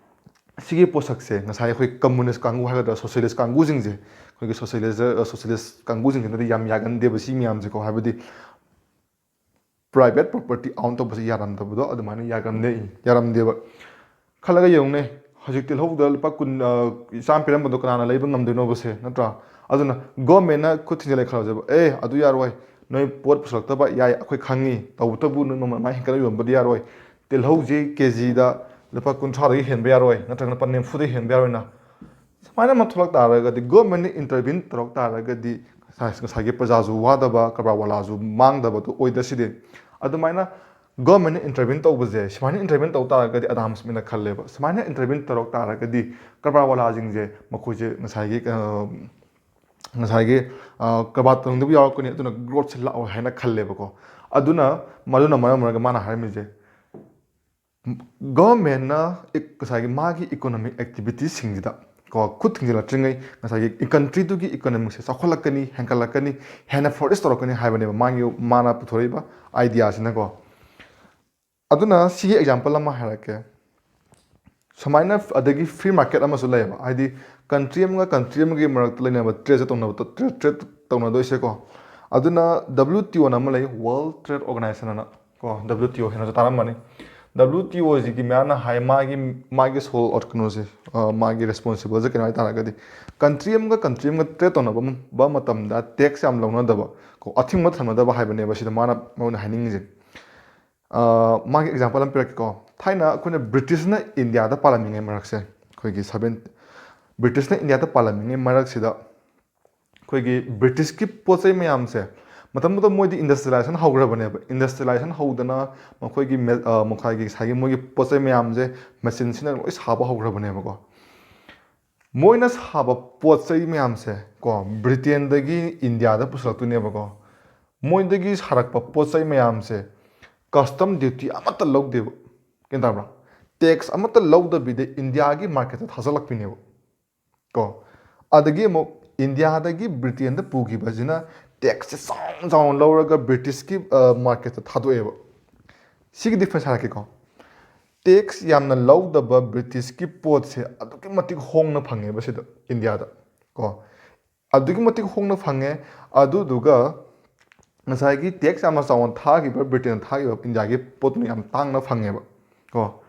ꯁꯤꯒꯤ ꯄꯣꯠꯁꯛꯁꯦ ꯉꯁꯥꯏ ꯑꯩꯈꯣꯏ ꯀꯝꯃꯨꯅꯤꯁ ꯀꯥꯡꯕꯨ ꯍꯥꯏꯒꯗ꯭ꯔꯥ, ꯁꯣꯁꯤꯌꯦꯂꯤꯁ ꯀꯥꯡꯕꯨꯁꯤꯡꯁꯦ, ꯑꯩꯈꯣꯏꯒꯤ ꯁꯣꯁꯤꯌꯦꯂꯤꯁ, ꯁꯣꯁꯤꯌꯦꯂꯤꯁ ꯀꯥꯡꯕꯨꯁꯤꯡꯁꯤꯅꯗꯤ ꯌꯥꯝ ꯌꯥꯒꯟꯗꯦꯕ ꯁꯤ ꯃꯌꯥꯝꯁꯦꯀꯣ꯫ ꯍꯥꯏꯕꯗꯤ private property own ꯇꯧꯕꯁꯦ ꯌꯥꯔꯝꯗꯕꯗꯣ ꯑꯗꯨꯃꯥꯏꯅ ꯌꯥꯒꯟꯗꯦ, ꯌꯥꯔꯝꯗꯦꯕ꯫ ꯈꯜꯂꯒ ꯌꯦꯡꯉꯨꯅꯦ, ꯍꯧꯖꯤꯛ ꯇꯤꯜꯍꯧꯗ ꯂꯨꯄꯥ ꯀꯨꯟ, ꯑ, ꯆꯥꯝꯃ ꯄꯤꯔꯝꯕꯗꯣ ꯀꯅꯥꯅ ꯂꯩꯕ ꯉꯝꯗꯣꯏꯅꯣꯕꯁꯦ, ꯅꯠꯇ꯭ꯔꯥ? ꯑꯗꯨꯅ ꯒꯣꯔꯃꯦꯟꯅ ꯈꯨꯠ ꯊꯤꯡꯖꯤꯜꯂꯦ ꯈꯜꯂꯁꯦꯕ, "ꯑꯦ, ꯑꯗꯨ ꯌꯥꯔꯣꯏ, ꯅꯣꯏ ꯄꯣꯠ ꯄꯨꯁꯜꯂꯛꯇꯕ ꯌꯥꯏ, ꯑꯩꯈꯣꯏ ꯈꯪꯉꯤ, ꯇꯧꯕꯇꯕꯨ ꯅꯣꯏ ꯃꯃꯜ ꯑꯗꯨꯃꯥꯏꯅ ꯍꯦꯟꯒꯠꯂ ꯌꯣꯟꯕꯗꯤ ꯌꯥꯔꯣꯏ, ꯇꯤꯜꯍꯧꯁꯦ ꯀꯦ ꯖꯤꯗ ꯂꯨꯄꯥ ꯀꯨꯟꯊ꯭ꯔꯥꯗꯒꯤ ꯍꯦꯟꯕ ꯌꯥꯔꯣꯏ, ꯅꯠꯇ꯭ꯔꯒ ꯂꯨꯄꯥ ꯅꯤꯐꯨꯗꯒꯤ ꯍꯦꯟꯕ ꯌꯥꯔꯣꯏꯅ"꯫ ꯁꯨꯃꯥꯏꯅ ꯑꯃ ꯊꯣꯛꯂꯛ ꯇꯥꯔꯒꯗꯤ, ꯒꯣꯔꯃꯦꯟꯅ ꯏꯟꯇꯔꯚꯤꯟ ꯇꯧꯔꯛ ꯇꯥꯔꯒꯗꯤ ꯉꯁꯥꯏ-, ꯉꯁꯥꯏꯒꯤ ꯄ꯭ꯔꯖꯥꯁꯨ ꯋꯥꯗꯕ, ꯀꯔꯕꯥꯔ ꯋꯥꯂꯥꯁꯨ ꯃꯥꯡꯗꯕꯗꯣ ꯑꯣꯏꯗ꯭ꯔ ꯁꯤꯗꯤ꯫ ꯑꯗꯨꯃꯥꯏꯅ ꯒꯣꯔꯃꯦꯟꯅ ꯏꯟꯇꯔꯚꯤꯟ ꯇꯧꯕꯁꯦ, ꯁꯨꯃꯥꯏꯅ ꯏꯟꯇꯔꯚꯤꯟ ꯇꯧ ꯇꯥꯔꯒꯗꯤ ꯑꯗꯥꯝ ꯁ꯭ꯃꯤꯠꯅ ꯈꯜꯂꯦꯕ꯫ ꯁꯨꯃꯥꯏꯅ ꯏꯟꯇꯔꯚꯤꯟ ꯇꯧꯔꯛ ꯇꯥꯔꯒꯗꯤ ꯀꯔꯕꯥꯔ ꯋꯥꯂꯥꯁꯤꯡꯁꯦ ꯃꯈꯣꯏꯁꯦ ꯉꯁꯥꯏꯒꯤ, ꯑ, ꯉꯁꯥꯏꯒꯤ, ꯑ, ꯀꯔꯕꯥꯔ ꯇꯧꯅꯤꯡꯗꯕ ꯌꯥꯎꯔꯛꯀꯅꯤ, ꯑꯗꯨꯅ ꯒ꯭ꯔꯣꯠꯁꯦ ꯂꯥꯛꯑꯣꯏ ꯍꯥꯏꯅ ꯈꯜꯂꯦꯕꯀꯣ꯫ ꯑꯗꯨꯅ, ꯃꯗꯨꯅ ꯃꯔꯝ ꯑꯣꯏꯔꯒ ꯃꯥꯅ ꯍꯥꯏꯔꯝꯃꯤꯁꯦ, ꯒꯣꯔꯃꯦꯟꯅ ꯏꯛ-, ꯉꯁꯥꯏꯒꯤ ꯃꯥꯒꯤ ꯏꯀꯣꯅꯣꯃꯤꯛ ꯑꯦꯛꯇꯤꯚꯤꯇꯤꯁꯤꯡꯁꯤꯗ ꯀꯣ, ꯈꯨꯠ ꯊꯤꯡꯖꯤꯜꯂꯛꯇ꯭ꯔꯤꯉꯩ ꯉꯁꯥꯏꯒꯤ ꯀꯟꯇ꯭ꯔꯤꯗꯨꯒꯤ ꯏꯀꯣꯅꯣꯃꯤꯛꯁꯦ ꯆꯥꯎꯈꯠꯂꯛꯀꯅꯤ, ꯍꯦꯟꯒꯠꯂꯛꯀꯅꯤ, ꯍꯦꯟꯅ ꯐ꯭ꯂꯣꯔꯤꯁ ꯇꯧꯔꯛꯀꯅꯤ ꯍꯥꯏꯕꯅꯦꯕ ꯃꯥꯒꯤ, ꯃꯥꯅ ꯄꯨꯊꯣꯔꯛꯏꯕ ꯑꯥꯏꯗꯤꯌꯥꯁꯤꯅꯀꯣ꯫ ꯑꯗꯨꯅ ꯁꯤꯒꯤ ꯑꯦꯛꯖꯥꯝꯄꯜ ꯑꯃ ꯍꯥꯏꯔꯛꯀꯦ꯫ ꯁꯨꯃꯥꯏꯅ ꯐ-, ꯑꯗꯒꯤ ꯐ꯭ꯔꯤ ꯃꯥꯔꯀꯦꯠ ꯑꯃꯁꯨ ꯂꯩꯌꯦꯕ, ꯍꯥꯏꯗꯤ ꯀꯟꯇ꯭ꯔꯤ ꯑꯃꯒ ꯀꯟꯇ꯭ꯔꯤ ꯑꯃꯒꯤ ꯃꯔꯛꯇ ꯂꯩꯅꯕ ꯇ꯭ꯔꯦꯗꯁꯦ ꯇꯧꯅꯕ, ꯇ꯭ꯔꯦꯗ, ꯇ꯭ꯔꯦꯗ ꯇꯧꯅꯗꯣꯏꯁꯦꯀꯣ꯫ ꯑꯗꯨꯅ W T O ꯑꯅ ꯑꯃ ꯂꯩ, World Trade Organization ꯑꯅ ꯀꯣ, W T O ꯍꯥꯏꯅꯁꯨ ꯇꯥꯔꯝꯃꯅꯤ꯫ W T O ꯁꯤꯒꯤ ꯃꯌꯥꯝꯅ ꯍꯥꯏ, ꯃꯥꯒꯤ, ꯃꯥꯒꯤ ꯁꯣꯜ, ꯀꯩꯅꯣꯁꯦ, ꯑ, ꯃꯥꯒꯤ ꯔꯦꯁꯄꯣꯟꯁꯤꯕꯜꯁꯦ ꯀꯩꯅꯣ ꯍꯥꯏ ꯇꯥꯔꯒꯗꯤ, ꯀꯟꯇ꯭ꯔꯤ ꯑꯃꯒ ꯀꯟꯇ꯭ꯔꯤ ꯑꯃꯒ ꯇ꯭ꯔꯦꯗ ꯇꯧꯅꯕ ꯃꯇꯝꯗ ꯇꯦꯛꯁ ꯌꯥꯝ ꯂꯧꯅꯗꯕ ꯀꯣ, ꯑꯊꯤꯡꯕ ꯊꯝꯅꯗꯕ ꯍꯥꯏꯕꯅꯦꯕ ꯁꯤꯗ ꯃꯥꯅ, ꯃꯉꯣꯟꯗ ꯍꯥꯏꯅꯤꯡꯉꯤꯁꯦ꯫ ꯑ, ꯃꯥꯒꯤ ꯑꯦꯛꯖꯥꯝꯄꯜ ꯑꯃ ꯄꯤꯔꯛꯀꯦꯀꯣ꯫ ꯊꯥꯏꯅ ꯑꯩꯈꯣꯏꯅ ꯕ꯭ꯔꯤꯇꯤꯁꯅ ꯏꯟꯗꯤꯌꯥꯗ ꯄꯥꯜꯂꯝꯃꯤꯉꯩ ꯃꯔꯛꯁꯦ, ꯑꯩꯈꯣꯏꯒꯤ ꯁꯕꯦꯟ, ꯕ꯭ꯔꯤꯇꯤꯁꯅ ꯏꯟꯗꯤꯌꯥꯗ ꯄꯥꯜꯂꯝꯃꯤꯉꯩ ꯃꯔꯛꯁꯤꯗ ꯑꯩꯈꯣꯏꯒꯤ ꯕ꯭ꯔꯤꯇꯤꯁꯀꯤ ꯄꯣꯠ ꯆꯩ ꯃꯌꯥꯝꯁꯦ ꯃꯇꯝꯗꯨꯗ ꯃꯣꯏꯗꯤ ꯏꯟꯗꯁꯇ꯭ꯔꯤꯌꯦꯂꯥꯏꯖꯦꯁꯟ ꯍꯧꯈ꯭ꯔꯕꯅꯦꯕ꯫ ꯏꯟꯗꯁꯇ꯭ꯔꯤꯌꯦꯂꯥꯏꯖꯦꯁꯟ ꯍꯧꯗꯅ ꯃꯈꯣꯏꯒꯤ ꯃꯦ-, ꯑ, ꯃꯈꯣꯏꯒꯤ ꯉꯁꯥꯏꯒꯤ ꯃꯣꯏꯒꯤ ꯄꯣꯠ ꯆꯩ ꯃꯌꯥꯝꯁꯦ ꯃꯦꯆꯤꯟꯁꯤꯅ ꯂꯣꯏ ꯁꯥꯕ ꯍꯧꯈ꯭ꯔꯕꯅꯦꯕꯀꯣ꯫ ꯃꯣꯏꯅ ꯁꯥꯕ ꯄꯣꯠ ꯆꯩ ꯃꯌꯥꯝꯁꯦ ꯀꯣ, ꯕ꯭ꯔꯤꯇꯦꯟꯗꯒꯤ ꯏꯟꯗꯤꯌꯥꯗ ꯄꯨꯁꯤꯜꯂꯛꯇꯣꯏꯅꯦꯕꯀꯣ꯫ ꯃꯣꯏꯗꯒꯤ ꯁꯥꯔꯛꯄ ꯄꯣꯠ ꯆꯩ ꯃꯌꯥꯝꯁꯦ ꯀꯁꯇꯝ ꯗ꯭ꯌꯨꯇꯤ ꯑꯃꯠꯇ ꯂꯧꯗꯦꯕ꯫ ꯒ꯭ꯌꯥꯟ ꯇꯥꯕ꯭ꯔꯥ? ꯇꯦꯛꯁ ꯑꯃꯠꯇ ꯂꯧꯗꯕꯤꯗ ꯏꯟꯗꯤꯌꯥꯒꯤ ꯃꯥꯔꯀꯦꯠꯇ ꯊꯥꯖꯤꯜꯂꯛꯄꯤꯅꯦꯕ ꯀꯣ꯫ ꯑꯗꯒꯤ ꯑꯃꯨꯛ ꯏꯟꯗꯤꯌꯥꯗꯒꯤ ꯕ꯭ꯔꯤꯇꯦꯟꯗ ꯄꯨꯈꯤꯕꯁꯤꯅ ꯇꯦꯛꯁꯁꯦ ꯆꯥꯎꯅ ꯆꯥꯎꯅ ꯂꯧꯔꯒ ꯕ꯭ꯔꯤꯇꯤꯁꯀꯤ, ꯑ, ꯃꯥꯔꯀꯦꯠꯇ ꯊꯥꯗꯣꯛꯑꯦꯕ꯫ ꯁꯤꯒꯤ ꯗꯤꯐ꯭ꯔꯦꯟꯁ ꯍꯥꯏꯔꯛꯀꯦꯀꯣ꯫ ꯇꯦꯛꯁ ꯌꯥꯝꯅ ꯂꯧꯗꯕ ꯕ꯭ꯔꯤꯇꯤꯁꯀꯤ ꯄꯣꯠꯁꯦ ꯑꯗꯨꯛꯀꯤ ꯃꯇꯤꯛ ꯍꯣꯡꯅ ꯐꯪꯉꯦꯕ ꯁꯤꯗ, ꯏꯟꯗꯤꯌꯥꯗ ꯀꯣ꯫ ꯑꯗꯨꯛꯀꯤ ꯃꯇꯤꯛ ꯍꯣꯡꯅ ꯐꯪꯉꯦ꯫ ꯑꯗꯨꯗꯨꯒ ꯉꯁꯥꯏꯒꯤ ꯇꯦꯛꯁ ꯌꯥꯝꯅ ꯆꯥꯎꯅ ꯊꯥꯈꯤꯕ, ꯕ꯭ꯔꯤꯇꯦꯟꯅ ꯊꯥꯈꯤꯕ ꯏꯟꯗꯤꯌꯥꯒꯤ ꯄꯣꯠꯇꯨꯅ ꯌꯥꯝ ꯇꯥꯡꯅ ꯐꯪꯉꯦꯕ ꯀꯣ꯫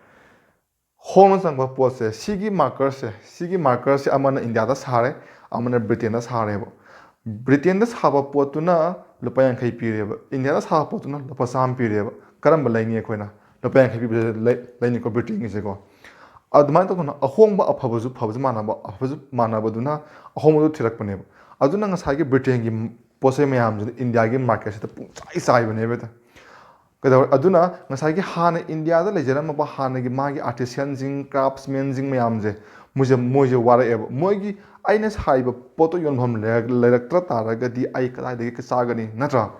ꯍꯣꯡꯅ ꯆꯪꯕ ꯄꯣꯠꯁꯦ, ꯁꯤꯒꯤ ꯃꯥꯔꯀꯔꯁꯦ, ꯁꯤꯒꯤ ꯃꯥꯔꯀꯔꯁꯦ ꯑꯃꯅ ꯏꯟꯗꯤꯌꯥꯗ ꯁꯥꯔꯦ, ꯑꯃꯅ ꯕ꯭ꯔꯤꯇꯦꯟꯗ ꯁꯥꯔꯦꯕ꯫ ꯕ꯭ꯔꯤꯇꯦꯟꯗ ꯁꯥꯕ ꯄꯣꯠꯇꯨꯅ ꯂꯨꯄꯥ ꯌꯥꯡꯈꯩ ꯄꯤꯔꯦꯕ, ꯏꯟꯗꯤꯌꯥꯗ ꯁꯥꯕ ꯄꯣꯠꯇꯨꯅ ꯂꯨꯄꯥ ꯆꯥꯝꯃ ꯄꯤꯔꯦꯕ꯫ ꯀꯔꯝꯕ ꯂꯩꯅꯤ ꯑꯩꯈꯣꯏꯅ? ꯂꯨꯄꯥ ꯌꯥꯡꯈꯩ ꯄꯤꯕꯁꯦ ꯂꯩ-, ꯂꯩꯅꯤꯀꯣ, ꯕ꯭ꯔꯤꯇꯦꯟꯒꯤꯁꯦꯀꯣ꯫ ꯑꯗꯨꯃꯥꯏꯅ ꯇꯧꯗꯅ ꯑꯍꯣꯡꯕ ꯑꯐꯕꯁꯨ ꯐꯕꯁꯨ ꯃꯥꯟꯅꯕ, ꯑꯐꯕꯁꯨ ꯃꯥꯟꯅꯕꯗꯨꯅ ꯑꯍꯣꯡꯕꯗꯨ ꯊꯤꯔꯛꯄꯅꯦꯕ꯫ ꯑꯗꯨꯅ ꯉꯁꯥꯏꯒꯤ ꯕ꯭ꯔꯤꯇꯦꯟꯒꯤ ꯄꯣꯠ ꯆꯩ ꯃꯌꯥꯝꯁꯤꯅ ꯏꯟꯗꯤꯌꯥꯒꯤ ꯃꯥꯔꯀꯦꯠꯁꯤꯗ ꯄꯨꯡꯆꯥꯏ ꯆꯥꯏꯕꯅꯦꯕ ꯍꯦꯛꯇ꯫ ꯀꯩꯗꯧꯔꯦ? ꯑꯗꯨꯅ ꯉꯁꯥꯏꯒꯤ ꯍꯥꯟꯅ ꯏꯟꯗꯤꯌꯥꯗ ꯂꯩꯖꯔꯝꯃꯕ ꯍꯥꯟꯅꯒꯤ ꯃꯥꯒꯤ ꯑꯥꯔꯇꯤꯁꯤꯌꯟꯁꯤꯡ, ꯀ꯭ꯔꯥꯐꯁꯃꯦꯟꯁꯤꯡ ꯃꯌꯥꯝꯁꯦ, ꯃꯣꯏꯁꯦ, ꯃꯣꯏꯁꯦ ꯋꯥꯔꯛꯑꯦꯕ꯫ ꯃꯣꯏꯒꯤ, "ꯑꯩꯅ ꯁꯥꯔꯤꯕ ꯄꯣꯠꯇꯣ ꯌꯣꯟꯐꯝ ꯂꯩꯔꯛ-, ꯂꯩꯔꯛꯇ꯭ꯔ ꯇꯥꯔꯒꯗꯤ ꯑꯩ ꯀꯗꯥꯏꯗꯒꯤ ꯆꯥꯒꯅꯤ?" ꯅꯠꯇ꯭ꯔꯥ?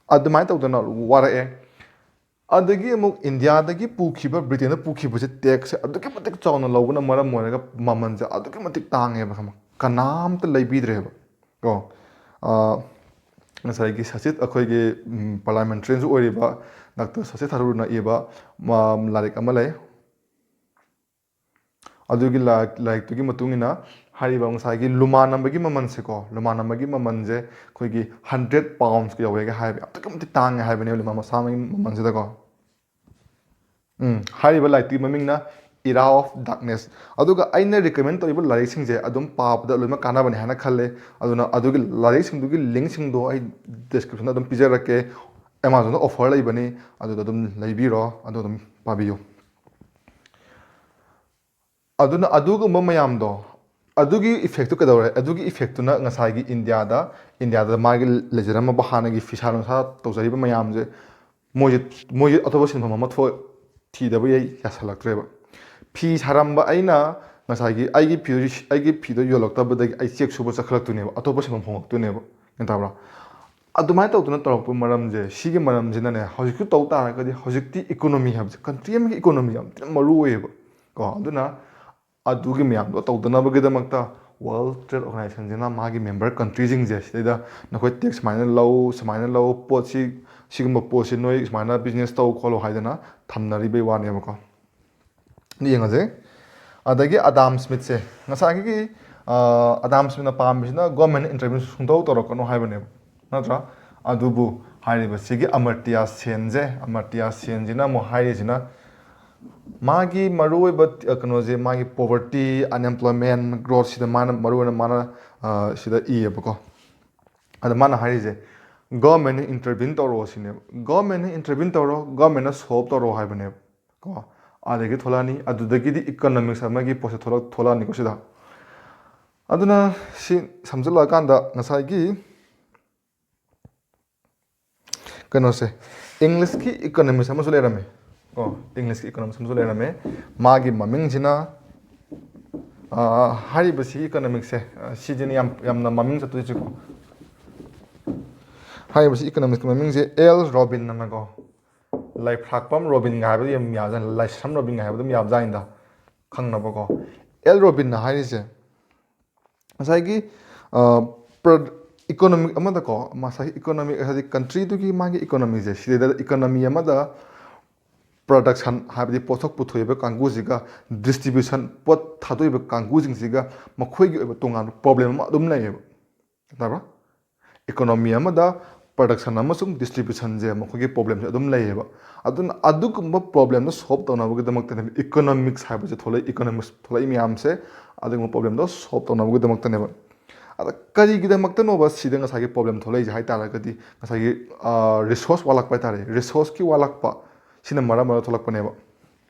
ꯑꯗꯨꯃꯥꯏꯅ ꯇꯧꯗꯅ ꯋꯥꯔꯛꯑꯦ꯫ ꯑꯗꯒꯤ ꯑꯃꯨꯛ ꯏꯟꯗꯤꯌꯥꯗꯒꯤ ꯄꯨꯈꯤꯕ, ꯕ꯭ꯔꯤꯇꯦꯟꯗ ꯄꯨꯈꯤꯕꯁꯦ ꯇꯦꯛꯁꯁꯦ ꯑꯗꯨꯛꯀꯤ ꯃꯇꯤꯛ ꯆꯥꯎꯅ ꯂꯧꯕꯅ ꯃꯔꯝ ꯑꯣꯏꯔꯒ ꯃꯃꯜꯁꯦ ꯑꯗꯨꯛꯀꯤ ꯃꯇꯤꯛ ꯇꯥꯡꯉꯦꯕ, ꯈꯪꯕ꯭ꯔꯥ? ꯀꯅꯥꯝꯇ ꯂꯩꯕꯤꯗ꯭ꯔꯦꯕ ꯀꯣ꯫ ꯑ, ꯉꯁꯥꯏꯒꯤ ꯁꯆꯤꯠ, ꯑꯩꯈꯣꯏꯒꯤ, ꯎꯝ, ꯄꯥꯔꯂꯥꯃꯦꯟꯇꯔꯤꯌꯟꯁꯨ ꯑꯣꯏꯔꯤꯕ ꯗꯥꯛꯇꯔ ꯁꯆꯤꯠ ꯊꯔꯨꯔꯅ ꯏꯕ, ꯃ-, ꯂꯥꯏꯔꯤꯛ ꯑꯃ ꯂꯩ꯫ ꯑꯗꯨꯒꯤ ꯂꯥꯏ-, ꯂꯥꯏꯔꯤꯛꯇꯨꯒꯤ ꯃꯇꯨꯡ ꯏꯟꯅ ꯍꯥꯏꯔꯤꯕ ꯉꯁꯥꯏꯒꯤ ꯂꯨꯃꯥ ꯅꯝꯕꯒꯤ ꯃꯃꯜꯁꯦꯀꯣ, ꯂꯨꯃꯥ ꯅꯝꯕꯒꯤ ꯃꯃꯜꯁꯦ ꯑꯩꯈꯣꯏꯒꯤ ꯍꯟꯗ꯭ꯔꯦꯠ ꯄꯥꯎꯟꯁꯀ ꯌꯧꯋꯦꯒ ꯍꯥꯏꯕ, ꯑꯗꯨꯛꯀꯤ ꯃꯇꯤꯛ ꯇꯥꯡꯉꯦ ꯍꯥꯏꯕꯅꯦꯕ ꯂꯨꯃꯥ ꯃꯁꯥꯃꯛꯒꯤ ꯃꯃꯜꯁꯤꯗꯀꯣ꯫ ꯎꯝ, ꯍꯥꯏꯔꯤꯕ ꯂꯥꯏꯔꯤꯛꯇꯨꯒꯤ ꯃꯃꯤꯡꯅ Era of Darkness꯫ ꯑꯗꯨꯒ ꯑꯩꯅ ꯔꯤꯀꯃꯦꯟ ꯇꯧꯔꯤꯕ ꯂꯥꯏꯔꯤꯛꯁꯤꯡꯁꯦ ꯑꯗꯨꯝ ꯄꯥꯕꯗ ꯂꯣꯏꯅꯃꯛ ꯀꯥꯟꯅꯕꯅꯤ ꯍꯥꯏꯅ ꯈꯜꯂꯦ꯫ ꯑꯗꯨꯅ ꯑꯗꯨꯒꯤ ꯂꯥꯏꯔꯤꯛꯁꯤꯡꯗꯨꯒꯤ ꯂꯤꯡꯁꯤꯡꯗꯣ ꯑꯩ ꯗꯤꯁꯀ꯭ꯔꯤꯞꯁꯟꯗ ꯑꯗꯨꯝ ꯄꯤꯖꯔꯛꯀꯦ꯫ ꯑꯦꯃꯥꯖꯣꯟꯗ ꯑꯣꯐꯔ ꯂꯩꯕꯅꯤ, ꯑꯗꯨꯗ ꯑꯗꯨꯝ ꯂꯩꯕꯤꯔꯣ, ꯑꯗꯨ ꯑꯗꯨꯝ ꯄꯥꯕꯤꯌꯨ꯫ ꯑꯗꯨꯅ ꯑꯗꯨꯒꯨꯝꯕ ꯃꯌꯥꯝꯗꯣ, ꯑꯗꯨꯒꯤ ꯏꯐꯦꯛꯇꯨ ꯀꯩꯗꯧꯔꯦ? ꯑꯗꯨꯒꯤ ꯏꯐꯦꯛꯇꯨꯅ ꯉꯁꯥꯏꯒꯤ ꯏꯟꯗꯤꯌꯥꯗ, ꯏꯟꯗꯤꯌꯥꯗ ꯃꯥꯒꯤ ꯂꯩꯖꯔꯝꯃꯕ ꯍꯥꯟꯅꯒꯤ ꯐꯤꯁꯥ ꯂꯣꯟꯁꯥ ꯇꯧꯖꯔꯤꯕ ꯃꯌꯥꯝꯁꯦ, ꯃꯣꯏꯁꯦ, ꯃꯣꯏꯁꯦ ꯑꯇꯣꯞꯄ ꯁꯤꯟꯐꯝ ꯑꯃ ꯊꯣꯛ-, ꯊꯤꯗꯕ ꯌꯥ-, ꯌꯥꯁꯜꯂꯛꯇ꯭ꯔꯦꯕ꯫ ꯐꯤ ꯁꯥꯔꯝꯕ ꯑꯩꯅ ꯉꯁꯥꯏꯒꯤ ꯑꯩꯒꯤ ꯐꯤꯗꯨ, ꯑꯩꯒꯤ ꯐꯤꯗꯣ ꯌꯣꯜꯂꯛꯇꯕꯗꯒꯤ ꯑꯩ ꯆꯦꯛ ꯁꯨꯕ ꯆꯠꯈꯠꯂꯛꯇꯣꯏꯅꯦꯕ, ꯑꯇꯣꯞꯄ ꯁꯤꯟꯐꯝ ꯍꯣꯡꯉꯛꯇꯣꯏꯅꯦꯕ꯫ ꯒ꯭ꯌꯥꯟ ꯇꯥꯕ꯭ꯔꯥ? ꯑꯗꯨꯃꯥꯏꯅ ꯇꯧꯗꯅ ꯇꯧꯔꯛꯄ ꯃꯔꯝꯁꯦ, ꯁꯤꯒꯤ ꯃꯔꯝꯁꯤꯅꯅꯦ, ꯍꯧꯖꯤꯛꯁꯨ ꯇꯧ ꯇꯥꯔꯒꯗꯤ, ꯍꯧꯖꯤꯛꯇꯤ ꯏꯀꯣꯅꯣꯃꯤ ꯍꯥꯏꯕꯁꯦ, ꯀꯟꯇ꯭ꯔꯤ ꯑꯃꯒꯤ ꯏꯀꯣꯅꯣꯃꯤ ꯌꯥꯝ ꯊꯤꯅ ꯃꯔꯨ ꯑꯣꯏꯌꯦꯕ ꯀꯣ꯫ ꯑꯗꯨꯅ ꯑꯗꯨꯒꯤ ꯃꯌꯥꯝꯗꯣ ꯇꯧꯗꯅꯕꯒꯤꯗꯃꯛꯇ World Trade Organizationꯁꯤꯅ ꯃꯥꯒꯤ ꯃꯦꯝꯕꯔ ꯀꯟꯇ꯭ꯔꯤꯁꯤꯡꯁꯦ ꯁꯤꯗꯩꯗ ꯅꯈꯣꯏ ꯇꯦꯛꯁ ꯁꯨꯃꯥꯏꯅ ꯂꯧ, ꯁꯨꯃꯥꯏꯅ ꯂꯧ, ꯄꯣꯠꯁꯤ, ꯁꯤꯒꯨꯝꯕ ꯄꯣꯠꯁꯤ ꯅꯣꯏ ꯁꯨꯃꯥꯏꯅ ꯕꯤꯖꯤꯅꯦꯁ ꯇꯧ ꯈꯣꯠꯂꯣ ꯍꯥꯏꯗꯅ ꯊꯝꯅꯔꯤꯕꯩ ꯋꯥꯅꯦꯕꯀꯣ꯫ ꯑꯗꯨ ꯌꯦꯡꯉꯁꯦ꯫ ꯑꯗꯒꯤ ꯑꯗꯥꯝ ꯁ꯭ꯃꯤꯠꯁꯦ, ꯉꯁꯥꯏꯒꯤ, ꯑ, ꯑꯗꯥꯝ ꯁ꯭ꯃꯤꯠꯅ ꯄꯥꯝꯃꯤꯁꯤꯅ ꯒꯣꯔꯃꯦꯟ ꯏꯟꯇꯔꯚꯦꯟ ꯁꯨꯡꯇꯧ ꯇꯧꯔꯛꯀꯅꯨ ꯍꯥꯏꯕꯅꯦꯕ, ꯅꯠꯇ꯭ꯔꯥ? ꯑꯗꯨꯕꯨ ꯍꯥꯏꯔꯤꯕꯁꯤꯒꯤ ꯑꯃꯔꯇ꯭ꯌ ꯁꯦꯟꯁꯦ, ꯑꯃꯔꯇ꯭ꯌ ꯁꯦꯟꯁꯤꯅ ꯑꯃꯨꯛ ꯍꯥꯏꯔꯤꯁꯤꯅ ꯃꯥꯒꯤ ꯃꯔꯨꯑꯣꯏꯕ, ꯑ, ꯀꯩꯅꯣꯁꯦ, ꯃꯥꯒꯤ poverty, unemployment, growth ꯁꯤꯗ ꯃꯥꯅ ꯃꯔꯨꯑꯣꯏꯅ ꯃꯥꯅ, ꯑ, ꯁꯤꯗ ꯏꯌꯦꯕꯀꯣ꯫ ꯑꯗ ꯃꯥꯅ ꯍꯥꯏꯔꯤꯁꯦ, ꯒꯣꯔꯃꯦꯟꯅ ꯏꯟꯇꯔꯚꯦꯟ ꯇꯧꯔꯛꯑꯣ ꯁꯤꯅꯦꯕ꯫ ꯒꯣꯔꯃꯦꯟꯅ ꯏꯟꯇꯔꯚꯦꯟ ꯇꯧꯔꯣ, ꯒꯣꯔꯃꯦꯟꯅ ꯁꯣꯜꯕ ꯇꯧꯔꯣ ꯍꯥꯏꯕꯅꯦꯕ ꯀꯣ꯫ ꯑꯗꯒꯤ ꯊꯣꯛꯂꯛꯑꯅꯤ, ꯑꯗꯨꯗꯒꯤꯗꯤ ꯏꯀꯣꯅꯣꯃꯤꯛꯁ ꯑꯃꯒꯤ ꯄꯣꯠꯁꯦ ꯊꯣꯛꯂꯛ-, ꯊꯣꯛꯂꯛꯑꯅꯤꯀꯣ ꯁꯤꯗ꯫ ꯑꯗꯨꯅ ꯁꯤ ꯁꯝꯖꯤꯜꯂꯛꯑꯀꯥꯟꯗ ꯉꯁꯥꯏꯒꯤ ꯀꯩꯅꯣꯁꯦ, ꯏꯪꯂꯤꯁꯀꯤ ꯏꯀꯣꯅꯣꯃꯤꯁ ꯑꯃꯁꯨ ꯂꯩꯔꯝꯃꯦ ꯀꯣ, ꯏꯪꯂꯤꯁꯀꯤ ꯏꯀꯣꯅꯣꯃꯤꯁ ꯑꯃꯁꯨ ꯂꯩꯔꯝꯃꯦ꯫ ꯃꯥꯒꯤ ꯃꯃꯤꯡꯁꯤꯅ, ꯑ, ꯍꯥꯏꯔꯤꯕꯁꯤ ꯏꯀꯣꯅꯣꯃꯤꯛꯁꯦ, ꯑ, ꯁꯤꯁꯤꯅ ꯌꯥꯝ, ꯌꯥꯝꯅ ꯃꯃꯤꯡ ꯆꯠꯇꯣꯏꯁꯤꯀꯣ꯫ ꯍꯥꯏꯔꯤꯕꯁꯤ ꯏꯀꯣꯅꯣꯃꯤꯛꯁꯀꯤ ꯃꯃꯤꯡꯁꯦ ꯑꯦꯜ ꯔꯣꯕꯤꯟ ꯑꯅꯀꯣ, ꯂꯩꯐ꯭ꯔꯥꯛꯄꯝ ꯔꯣꯕꯤꯟꯒ ꯍꯥꯏꯕꯗ ꯌꯥꯝ ꯌꯥꯕꯖꯥꯠꯅꯤ, ꯂꯥꯏꯁ꯭ꯔꯝ ꯔꯣꯕꯤꯟꯒ ꯍꯥꯏꯕꯗ ꯑꯗꯨꯝ ꯌꯥꯕꯖꯥꯠꯅꯤꯗ, ꯈꯪꯅꯕꯀꯣ꯫ ꯑꯦꯜ ꯔꯣꯕꯤꯟꯅ ꯍꯥꯏꯔꯤꯁꯦ ꯉꯁꯥꯏꯒꯤ, ꯑ, ꯄ꯭ꯔ-, ꯏꯀꯣꯅꯣꯃꯤꯛ ꯑꯃꯗꯀꯣ, ꯉꯁꯥꯏꯒꯤ ꯏꯀꯣꯅꯣꯃꯤꯛ ꯍꯥꯏꯗꯤ ꯀꯟꯇ꯭ꯔꯤꯗꯨꯒꯤ ꯃꯥꯒꯤ ꯏꯀꯣꯅꯣꯃꯤꯁꯦ, ꯁꯤꯗꯩꯗ ꯏꯀꯣꯅꯣꯃꯤ ꯑꯃꯗ ꯄ꯭ꯔꯗꯛꯁꯟ ꯍꯥꯏꯕꯗꯤ ꯄꯣꯠꯊꯣꯛ ꯄꯨꯊꯣꯛꯏꯕ ꯀꯥꯡꯕꯨꯁꯤꯒ ꯗꯤꯁꯇ꯭ꯔꯤꯕ꯭ꯌꯨꯁꯟ, ꯄꯣꯠ ꯊꯥꯗꯣꯛꯏꯕ ꯀꯥꯡꯕꯨꯁꯤꯡꯁꯤꯒ ꯃꯈꯣꯏꯒꯤ ꯑꯣꯏꯕ ꯇꯣꯉꯥꯟꯕ ꯄ꯭ꯔꯣꯕ꯭ꯂꯦꯝ ꯑꯃ ꯑꯗꯨꯝ ꯂꯩꯌꯦꯕ꯫ ꯒ꯭ꯌꯥꯟ ꯇꯥꯕ꯭ꯔꯥ? ꯏꯀꯣꯅꯣꯃꯤ ꯑꯃꯗ ꯄ꯭ꯔꯗꯛꯁꯟ ꯑꯃꯁꯨꯡ ꯗꯤꯁꯇ꯭ꯔꯤꯕ꯭ꯌꯨꯁꯟꯁꯦ ꯃꯈꯣꯏꯒꯤ ꯄ꯭ꯔꯣꯕ꯭ꯂꯦꯝꯁꯦ ꯑꯗꯨꯝ ꯂꯩꯌꯦꯕ꯫ ꯑꯗꯨꯅ ꯑꯗꯨꯒꯨꯝꯕ ꯄ꯭ꯔꯣꯕ꯭ꯂꯦꯝꯗꯣ ꯁꯣꯜꯕ ꯇꯧꯅꯕꯒꯤꯗꯃꯛꯇꯅꯦꯕ ꯏꯀꯣꯅꯣꯃꯤꯛꯁ ꯍꯥꯏꯕꯁꯦ ꯊꯣꯛꯂꯛꯏ, ꯏꯀꯣꯅꯣꯃꯤꯛꯁ ꯊꯣꯛꯂꯛꯏ ꯃꯌꯥꯝꯁꯦ ꯑꯗꯨꯒꯨꯝꯕ ꯄ꯭ꯔꯣꯕ꯭ꯂꯦꯝꯗꯣ ꯁꯣꯜꯕ ꯇꯧꯅꯕꯒꯤꯗꯃꯛꯇꯅꯦꯕ꯫ ꯑꯗ ꯀꯔꯤꯒꯤꯗꯃꯛꯇꯅꯣꯕ ꯁꯤꯗ ꯉꯁꯥꯏꯒꯤ ꯄ꯭ꯔꯣꯕ꯭ꯂꯦꯝ ꯊꯣꯛꯂꯛꯏꯁꯦ ꯍꯥꯏ ꯇꯥꯔꯒꯗꯤ ꯉꯁꯥꯏꯒꯤ, ꯑ, ꯔꯤꯁꯣꯔꯁ ꯋꯥꯠꯂꯛꯄ ꯍꯥꯏ ꯇꯥꯔꯦ, ꯔꯤꯁꯣꯔꯁꯀꯤ ꯋꯥꯠꯂꯛꯄ ꯁꯤꯅ ꯃꯔꯝ ꯑꯣꯏꯔꯒ ꯊꯣꯛꯂꯛꯄꯅꯦꯕ꯫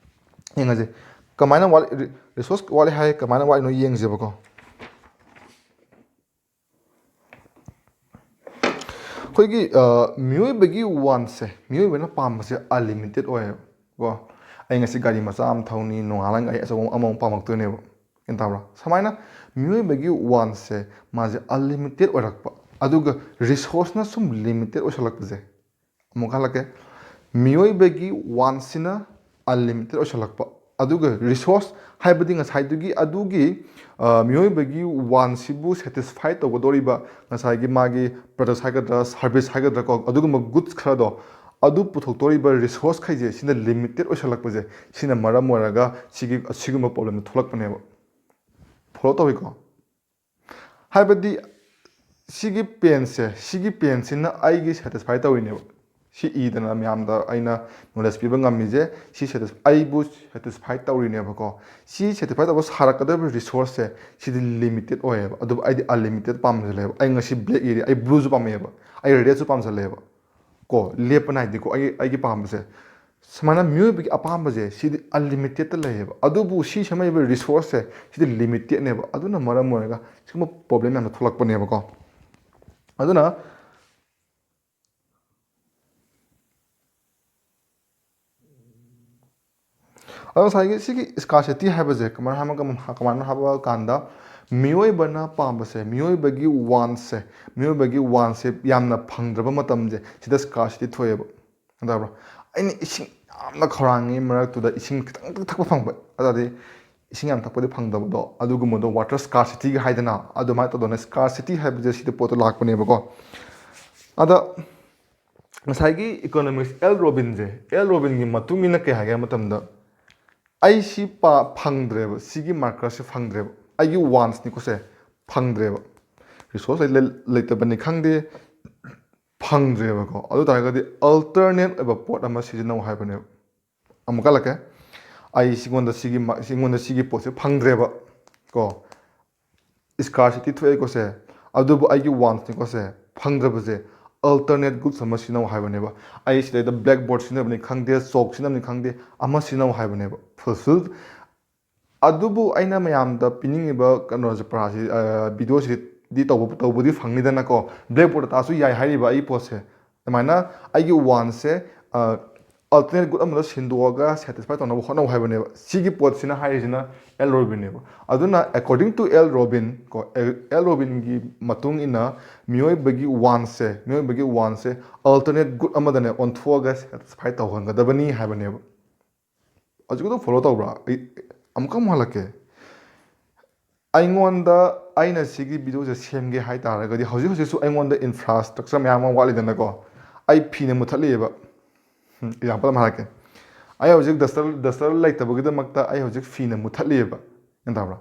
ꯌꯦꯡꯉꯁꯦ, ꯀꯃꯥꯏꯅ ꯋꯥꯠ-, ꯔꯤ-, ꯔꯤꯁꯣꯔꯁ ꯋꯥꯠꯂꯦ ꯍꯥꯏ, ꯀꯃꯥꯏꯅ ꯋꯥꯠꯂꯤꯅꯣ ꯌꯦꯡꯁꯦꯕꯀꯣ꯫ ꯑꯩꯈꯣꯏꯒꯤ ꯑ, ꯃꯤꯑꯣꯏꯕꯒꯤ ꯋꯥꯟꯁꯦ, ꯃꯤꯑꯣꯏꯕꯅ ꯄꯥꯝꯕꯁꯦ ꯑꯟꯂꯤꯃꯤꯇꯦꯠ ꯑꯣꯏꯌꯦꯕ ꯀꯣ꯫ ꯑꯩ ꯉꯁꯤ ꯒꯥꯔꯤ ꯃꯆꯥ ꯑꯃ ꯊꯧꯅꯤ, ꯅꯣꯡꯉꯥꯜꯂꯒ ꯑꯩ ꯑꯆꯧꯕ ꯑꯃꯃꯨꯛ ꯄꯥꯝꯃꯛꯇꯣꯏꯅꯦꯕ꯫ ꯒ꯭ꯌꯥꯟ ꯇꯥꯕ꯭ꯔꯥ? ꯁꯨꯃꯥꯏꯅ ꯃꯤꯑꯣꯏꯕꯒꯤ ꯋꯥꯟꯁꯦ, ꯃꯥꯁꯦ ꯑꯟꯂꯤꯃꯤꯇꯦꯠ ꯑꯣꯏꯔꯛꯄ, ꯑꯗꯨꯒ ꯔꯤꯁꯣꯔꯁꯅ ꯁꯨꯝ ꯂꯤꯃꯤꯇꯦꯠ ꯑꯣꯏꯁꯜꯂꯛꯄꯁꯦ꯫ ꯑꯃꯨꯛ ꯍꯜꯂꯛꯀꯦ꯫ ꯃꯤꯑꯣꯏꯕꯒꯤ ꯋꯥꯟꯁꯤꯅ ꯑꯟꯂꯤꯃꯤꯇꯦꯠ ꯑꯣꯏꯁꯜꯂꯛꯄ, ꯑꯗꯨꯒ ꯔꯤꯁꯣꯔꯁ ꯍꯥꯏꯕꯗꯤ ꯉꯁꯥꯏꯗꯨꯒꯤ, ꯑꯗꯨꯒꯤ ꯑ, ꯃꯤꯑꯣꯏꯕꯒꯤ ꯋꯥꯟꯁꯤꯕꯨ ꯁꯦꯇꯤꯁꯐꯥꯏ ꯇꯧꯒꯗꯧꯔꯤꯕ ꯉꯁꯥꯏꯒꯤ ꯃꯥꯒꯤ ꯄ꯭ꯔꯗꯛꯁ ꯍꯥꯏꯒꯗ꯭ꯔꯥ, ꯁꯥꯔꯚꯤꯁ ꯍꯥꯏꯒꯗ꯭ꯔꯥ ꯀꯣ, ꯑꯗꯨꯒꯨꯝꯕ ꯒꯨꯗꯁ ꯈꯔꯗꯣ, ꯑꯗꯨ ꯄꯨꯊꯣꯛꯇꯧꯔꯤꯕ ꯔꯤꯁꯣꯔꯁ ꯈꯩꯁꯦ ꯁꯤꯅ ꯂꯤꯃꯤꯇꯦꯠ ꯑꯣꯏꯁꯜꯂꯛꯄꯁꯦ, ꯁꯤꯅ ꯃꯔꯝ ꯑꯣꯏꯔꯒ ꯁꯤꯒꯤ ꯑꯁꯤꯒꯨꯝꯕ ꯄ꯭ꯔꯣꯕ꯭ꯂꯦꯝꯗꯣ ꯊꯣꯛꯂꯛꯄꯅꯦꯕ꯫ ꯐꯣꯂꯣ ꯇꯧꯏꯀꯣ? ꯍꯥꯏꯕꯗꯤ ꯁꯤꯒꯤ ꯄꯦꯟꯁꯦ, ꯁꯤꯒꯤ ꯄꯦꯟꯁꯤꯅ ꯑꯩꯒꯤ ꯁꯦꯇꯤꯁꯐꯥꯏ ꯇꯧꯔꯤꯅꯦꯕ꯫ ꯁꯤ ꯏꯗꯅ ꯃꯌꯥꯝꯗ ꯑꯩꯅ ꯅꯣꯂꯦꯖ ꯄꯤꯕ ꯉꯝꯃꯤꯁꯦ, ꯁꯤ ꯁꯦꯇꯤꯁ ꯑꯩꯕꯨ ꯁꯦꯇꯤꯁꯐꯥꯏ ꯇꯧꯔꯤꯅꯦꯕꯀꯣ꯫ ꯁꯤ ꯁꯦꯇꯤꯁꯐꯥꯏ ꯇꯧꯕ ꯁꯥꯔꯛꯀꯗꯕ ꯔꯤꯁꯣꯔꯁꯁꯦ, ꯁꯤꯗꯤ ꯂꯤꯃꯤꯇꯦꯠ ꯑꯣꯏꯌꯦꯕ꯫ ꯑꯗꯨꯕꯨ ꯑꯩꯗꯤ ꯑꯟꯂꯤꯃꯤꯇꯦꯠ ꯄꯥꯝꯖꯜꯂꯦꯕ꯫ ꯑꯩ ꯉꯁꯤ ꯕ꯭ꯂꯦꯛ ꯏꯔꯤ, ꯑꯩ ꯕ꯭ꯂꯨꯁꯨ ꯄꯥꯝꯃꯛꯑꯦꯕ, ꯑꯩ ꯔꯦꯗꯁꯨ ꯄꯥꯝꯖꯜꯂꯦꯕ꯫ ꯀꯣ, ꯂꯦꯞꯄ ꯅꯥꯏꯗꯦꯀꯣ ꯑꯩ, ꯑꯩꯒꯤ ꯄꯥꯝꯕꯁꯦ꯫ ꯁꯨꯃꯥꯏꯅ ꯃꯤꯑꯣꯏꯕꯒꯤ ꯑꯄꯥꯝꯕꯁꯦ ꯁꯤꯗꯤ ꯑꯟꯂꯤꯃꯤꯇꯦꯠꯇ ꯂꯩꯌꯦꯕ, ꯑꯗꯨꯕꯨ ꯁꯤ ꯁꯦꯝꯃꯛꯏꯕ ꯔꯤꯁꯣꯔꯁꯁꯦ ꯁꯤꯗꯤ ꯂꯤꯃꯤꯇꯦꯠꯅꯦꯕ꯫ ꯑꯗꯨꯅ ꯃꯔꯝ ꯑꯣꯏꯔꯒ ꯁꯤꯒꯨꯝꯕ ꯄ꯭ꯔꯣꯕ꯭ꯂꯦꯝ ꯌꯥꯝꯅ ꯊꯣꯛꯂꯛꯄꯅꯦꯕꯀꯣ꯫ ꯑꯗꯨꯅ ꯑꯗꯣ ꯉꯁꯥꯏꯒꯤ ꯁꯤꯒꯤ ꯁ꯭ꯀꯥꯔꯁꯤꯇꯤ ꯍꯥꯏꯕꯁꯦ ꯀꯃꯥꯏꯅ ꯍꯥꯏꯕ, ꯀꯃꯥꯏꯅ ꯍꯥꯏꯕ ꯀꯥꯟꯗ, ꯃꯤꯑꯣꯏꯕꯅ ꯄꯥꯝꯕꯁꯦ, ꯃꯤꯑꯣꯏꯕꯒꯤ ꯋꯥꯟꯁꯁꯦ, ꯃꯤꯑꯣꯏꯕꯒꯤ ꯋꯥꯟꯁꯁꯦ ꯌꯥꯝꯅ ꯐꯪꯗ꯭ꯔꯕ ꯃꯇꯝꯁꯦ, ꯁꯤꯗ ꯁ꯭ꯀꯥꯔꯁꯤꯇꯤ ꯊꯣꯛꯑꯦꯕ꯫ ꯒ꯭ꯌꯥꯟ ꯇꯥꯕ꯭ꯔꯣ? ꯑꯩꯅ ꯏꯁꯤꯡ ꯌꯥꯝꯅ ꯈꯧꯔꯥꯡꯉꯤ ꯃꯔꯛꯇꯨꯗ ꯏꯁꯤꯡ ꯈꯤꯇꯪ ꯊꯛꯄ ꯐꯪꯕ, ꯑꯗꯨꯗꯤ ꯏꯁꯤꯡ ꯌꯥꯝ ꯊꯛꯄꯗꯤ ꯐꯪꯗꯕꯗꯣ, ꯑꯗꯨꯒꯨꯝꯕꯗꯣ ꯋꯥꯇꯔ ꯁ꯭ꯀꯥꯔꯁꯤꯇꯤꯒ ꯍꯥꯏꯗꯅ, ꯑꯗꯨꯃꯥꯏꯅ ꯇꯧꯗꯅ ꯁ꯭ꯀꯥꯔꯁꯤꯇꯤ ꯍꯥꯏꯕꯁꯦ ꯁꯤꯗ ꯄꯣꯠꯇꯣ ꯂꯥꯛꯄꯅꯦꯕꯀꯣ꯫ ꯑꯗ ꯉꯁꯥꯏꯒꯤ ꯏꯀꯣꯅꯣꯃꯤꯁ ꯑꯦꯜ ꯔꯣꯕꯤꯟꯁꯦ, ꯑꯦꯜ ꯔꯣꯕꯤꯟꯒꯤ ꯃꯇꯨꯡ ꯏꯟꯅ ꯀꯩ ꯍꯥꯏꯒꯦ ꯍꯥꯏꯕ ꯃꯇꯝꯗ, ꯑꯩ ꯁꯤ ꯄꯥ ꯐꯪꯗ꯭ꯔꯦꯕ, ꯁꯤꯒꯤ ꯃꯥꯔꯀꯔꯁꯦ ꯐꯪꯗ꯭ꯔꯦꯕ, ꯑꯩꯒꯤ ꯋꯥꯟꯁꯅꯤꯀꯣ ꯁꯦ, ꯐꯪꯗ꯭ꯔꯦꯕ꯫ ꯔꯤꯁꯣꯔꯁ ꯂꯩ-, ꯂꯩꯇꯕꯅꯤ ꯈꯪꯗꯦ, ꯐꯪꯗ꯭ꯔꯦꯕꯀꯣ꯫ ꯑꯗꯨ ꯇꯥꯔꯒꯗꯤ ꯑꯜꯇꯔꯅꯦꯠ ꯑꯣꯏꯕ ꯄꯣꯠ ꯑꯃ ꯁꯤꯖꯤꯟꯅꯧ ꯍꯥꯏꯕꯅꯦꯕ꯫ ꯑꯃꯨꯛ ꯀꯜꯂꯛꯀꯦ꯫ ꯑꯩ ꯁꯤꯉꯣꯟꯗ ꯁꯤꯒꯤ ꯃ-, ꯁꯤꯉꯣꯟꯗ ꯁꯤꯒꯤ ꯄꯣꯠꯁꯦ ꯐꯪꯗ꯭ꯔꯦꯕ ꯀꯣ꯫ ꯁ꯭ꯀꯥꯔꯁꯤꯇꯤ ꯊꯣꯛꯑꯦꯀꯣ ꯁꯦ, ꯑꯗꯨꯕꯨ ꯑꯩꯒꯤ ꯋꯥꯟꯁꯅꯤꯀꯣ ꯁꯦ, ꯐꯪꯗ꯭ꯔꯕꯁꯦ ꯑꯜꯇꯔꯅꯦꯠ ꯒꯨꯗꯁ ꯑꯃ ꯁꯤꯖꯤꯟꯅꯧ ꯍꯥꯏꯕꯅꯦꯕ꯫ ꯑꯩ ꯁꯤꯗꯩꯗ ꯕ꯭ꯂꯦꯛ ꯕꯣꯔꯗ ꯁꯤꯖꯤꯟꯅꯕꯅꯤ ꯈꯪꯗꯦ, ꯆꯣꯛ ꯁꯤꯖꯤꯟꯅꯕꯅꯤ ꯈꯪꯗꯦ, ꯑꯃ ꯁꯤꯖꯤꯟꯅꯧ ꯍꯥꯏꯕꯅꯦꯕ꯫ ꯐꯨꯜꯐꯤꯜ꯫ ꯑꯗꯨꯕꯨ ꯑꯩꯅ ꯃꯌꯥꯝꯗ ꯄꯤꯅꯤꯡꯉꯤꯕ ꯀꯩꯅꯣꯁꯦ, ꯄꯔꯥꯁꯤ, ꯑ, ꯚꯤꯗꯤꯑꯣꯁꯤꯗꯤ ꯗꯤ ꯇꯧꯕ ꯇꯧꯕꯗꯤ ꯐꯪꯅꯤꯗꯅꯀꯣ, ꯕ꯭ꯂꯦꯛꯕꯣꯔꯗ ꯇꯥꯁꯨ ꯌꯥꯏ ꯍꯥꯏꯔꯤꯕ ꯑꯩ ꯄꯣꯠꯁꯦ꯫ ꯑꯗꯨꯃꯥꯏꯅ ꯑꯩꯒꯤ ꯋꯥꯟꯁꯦ ꯑꯜꯇꯔꯅꯦꯠ ꯒꯨꯗ ꯑꯃꯗ ꯁꯤꯟꯗꯣꯛꯑꯒ ꯁꯦꯇꯤꯁꯐꯥꯏ ꯇꯧꯅꯕ ꯍꯣꯠꯅꯧ ꯍꯥꯏꯕꯅꯦꯕ꯫ ꯁꯤꯒꯤ ꯄꯣꯠꯁꯤꯅ ꯍꯥꯏꯔꯤꯁꯤꯅ ꯑꯦꯜ ꯔꯣꯕꯤꯟꯅꯦꯕ꯫ ꯑꯗꯨꯅ according to ꯑꯦꯜ ꯔꯣꯕꯤꯟ ꯀꯣ, ꯑꯦꯜ ꯔꯣꯕꯤꯟꯒꯤ ꯃꯇꯨꯡ ꯏꯟꯅ ꯃꯤꯑꯣꯏꯕꯒꯤ ꯋꯥꯟꯁꯦ ꯃꯤꯑꯣꯏꯕꯒꯤ ꯋꯥꯟꯁꯦ ꯑꯜꯇꯔꯅꯦꯠ ꯒꯨꯗ ꯑꯃꯗꯅꯦ ꯑꯣꯟꯊꯣꯛꯑꯒ ꯁꯦꯇꯤꯁꯐꯥꯏ ꯇꯧꯍꯟꯒꯗꯕꯅꯤ ꯍꯥꯏꯕꯅꯦꯕ꯫ ꯍꯧꯖꯤꯛꯀꯤꯗꯣ ꯐꯣꯂꯣ ꯇꯧꯕ꯭ꯔꯥ? ꯑꯩ ꯑꯃꯨꯛꯀ ꯑꯃꯨꯛ ꯍꯜꯂꯛꯀꯦ꯫ ꯑꯩꯉꯣꯟꯗ ꯑꯩꯅ ꯁꯤꯒꯤ ꯚꯤꯗꯤꯑꯣꯁꯦ ꯁꯦꯝꯒꯦ ꯍꯥꯏ ꯇꯥꯔꯒꯗꯤ ꯍꯧꯖꯤꯛ ꯍꯧꯖꯤꯛꯁꯨ ꯑꯩꯉꯣꯟꯗ ꯏꯟꯐ꯭ꯔꯥꯁ꯭ꯇ꯭ꯔꯛꯆꯔ ꯃꯌꯥꯝ ꯑꯃ ꯋꯥꯠꯂꯤꯗꯅꯀꯣ꯫ ꯑꯩ ꯐꯤꯅ ꯃꯨꯊꯠꯂꯤꯑꯕ꯫ ꯑꯦꯛꯖꯥꯝꯄꯜ ꯑꯃ ꯍꯥꯏꯔꯛꯀꯦ꯫ ꯑꯩ ꯍꯧꯖꯤꯛ ꯗꯁꯇꯔ ꯗꯁꯇꯔ ꯂꯩꯇꯕꯒꯤꯗꯃꯛꯇ ꯑꯩ ꯍꯧꯖꯤꯛ ꯐꯤꯅ ꯃꯨꯊꯠꯂꯤꯑꯕ꯫ ꯒ꯭ꯌꯥꯟ ꯇꯥꯕ꯭ꯔꯥ?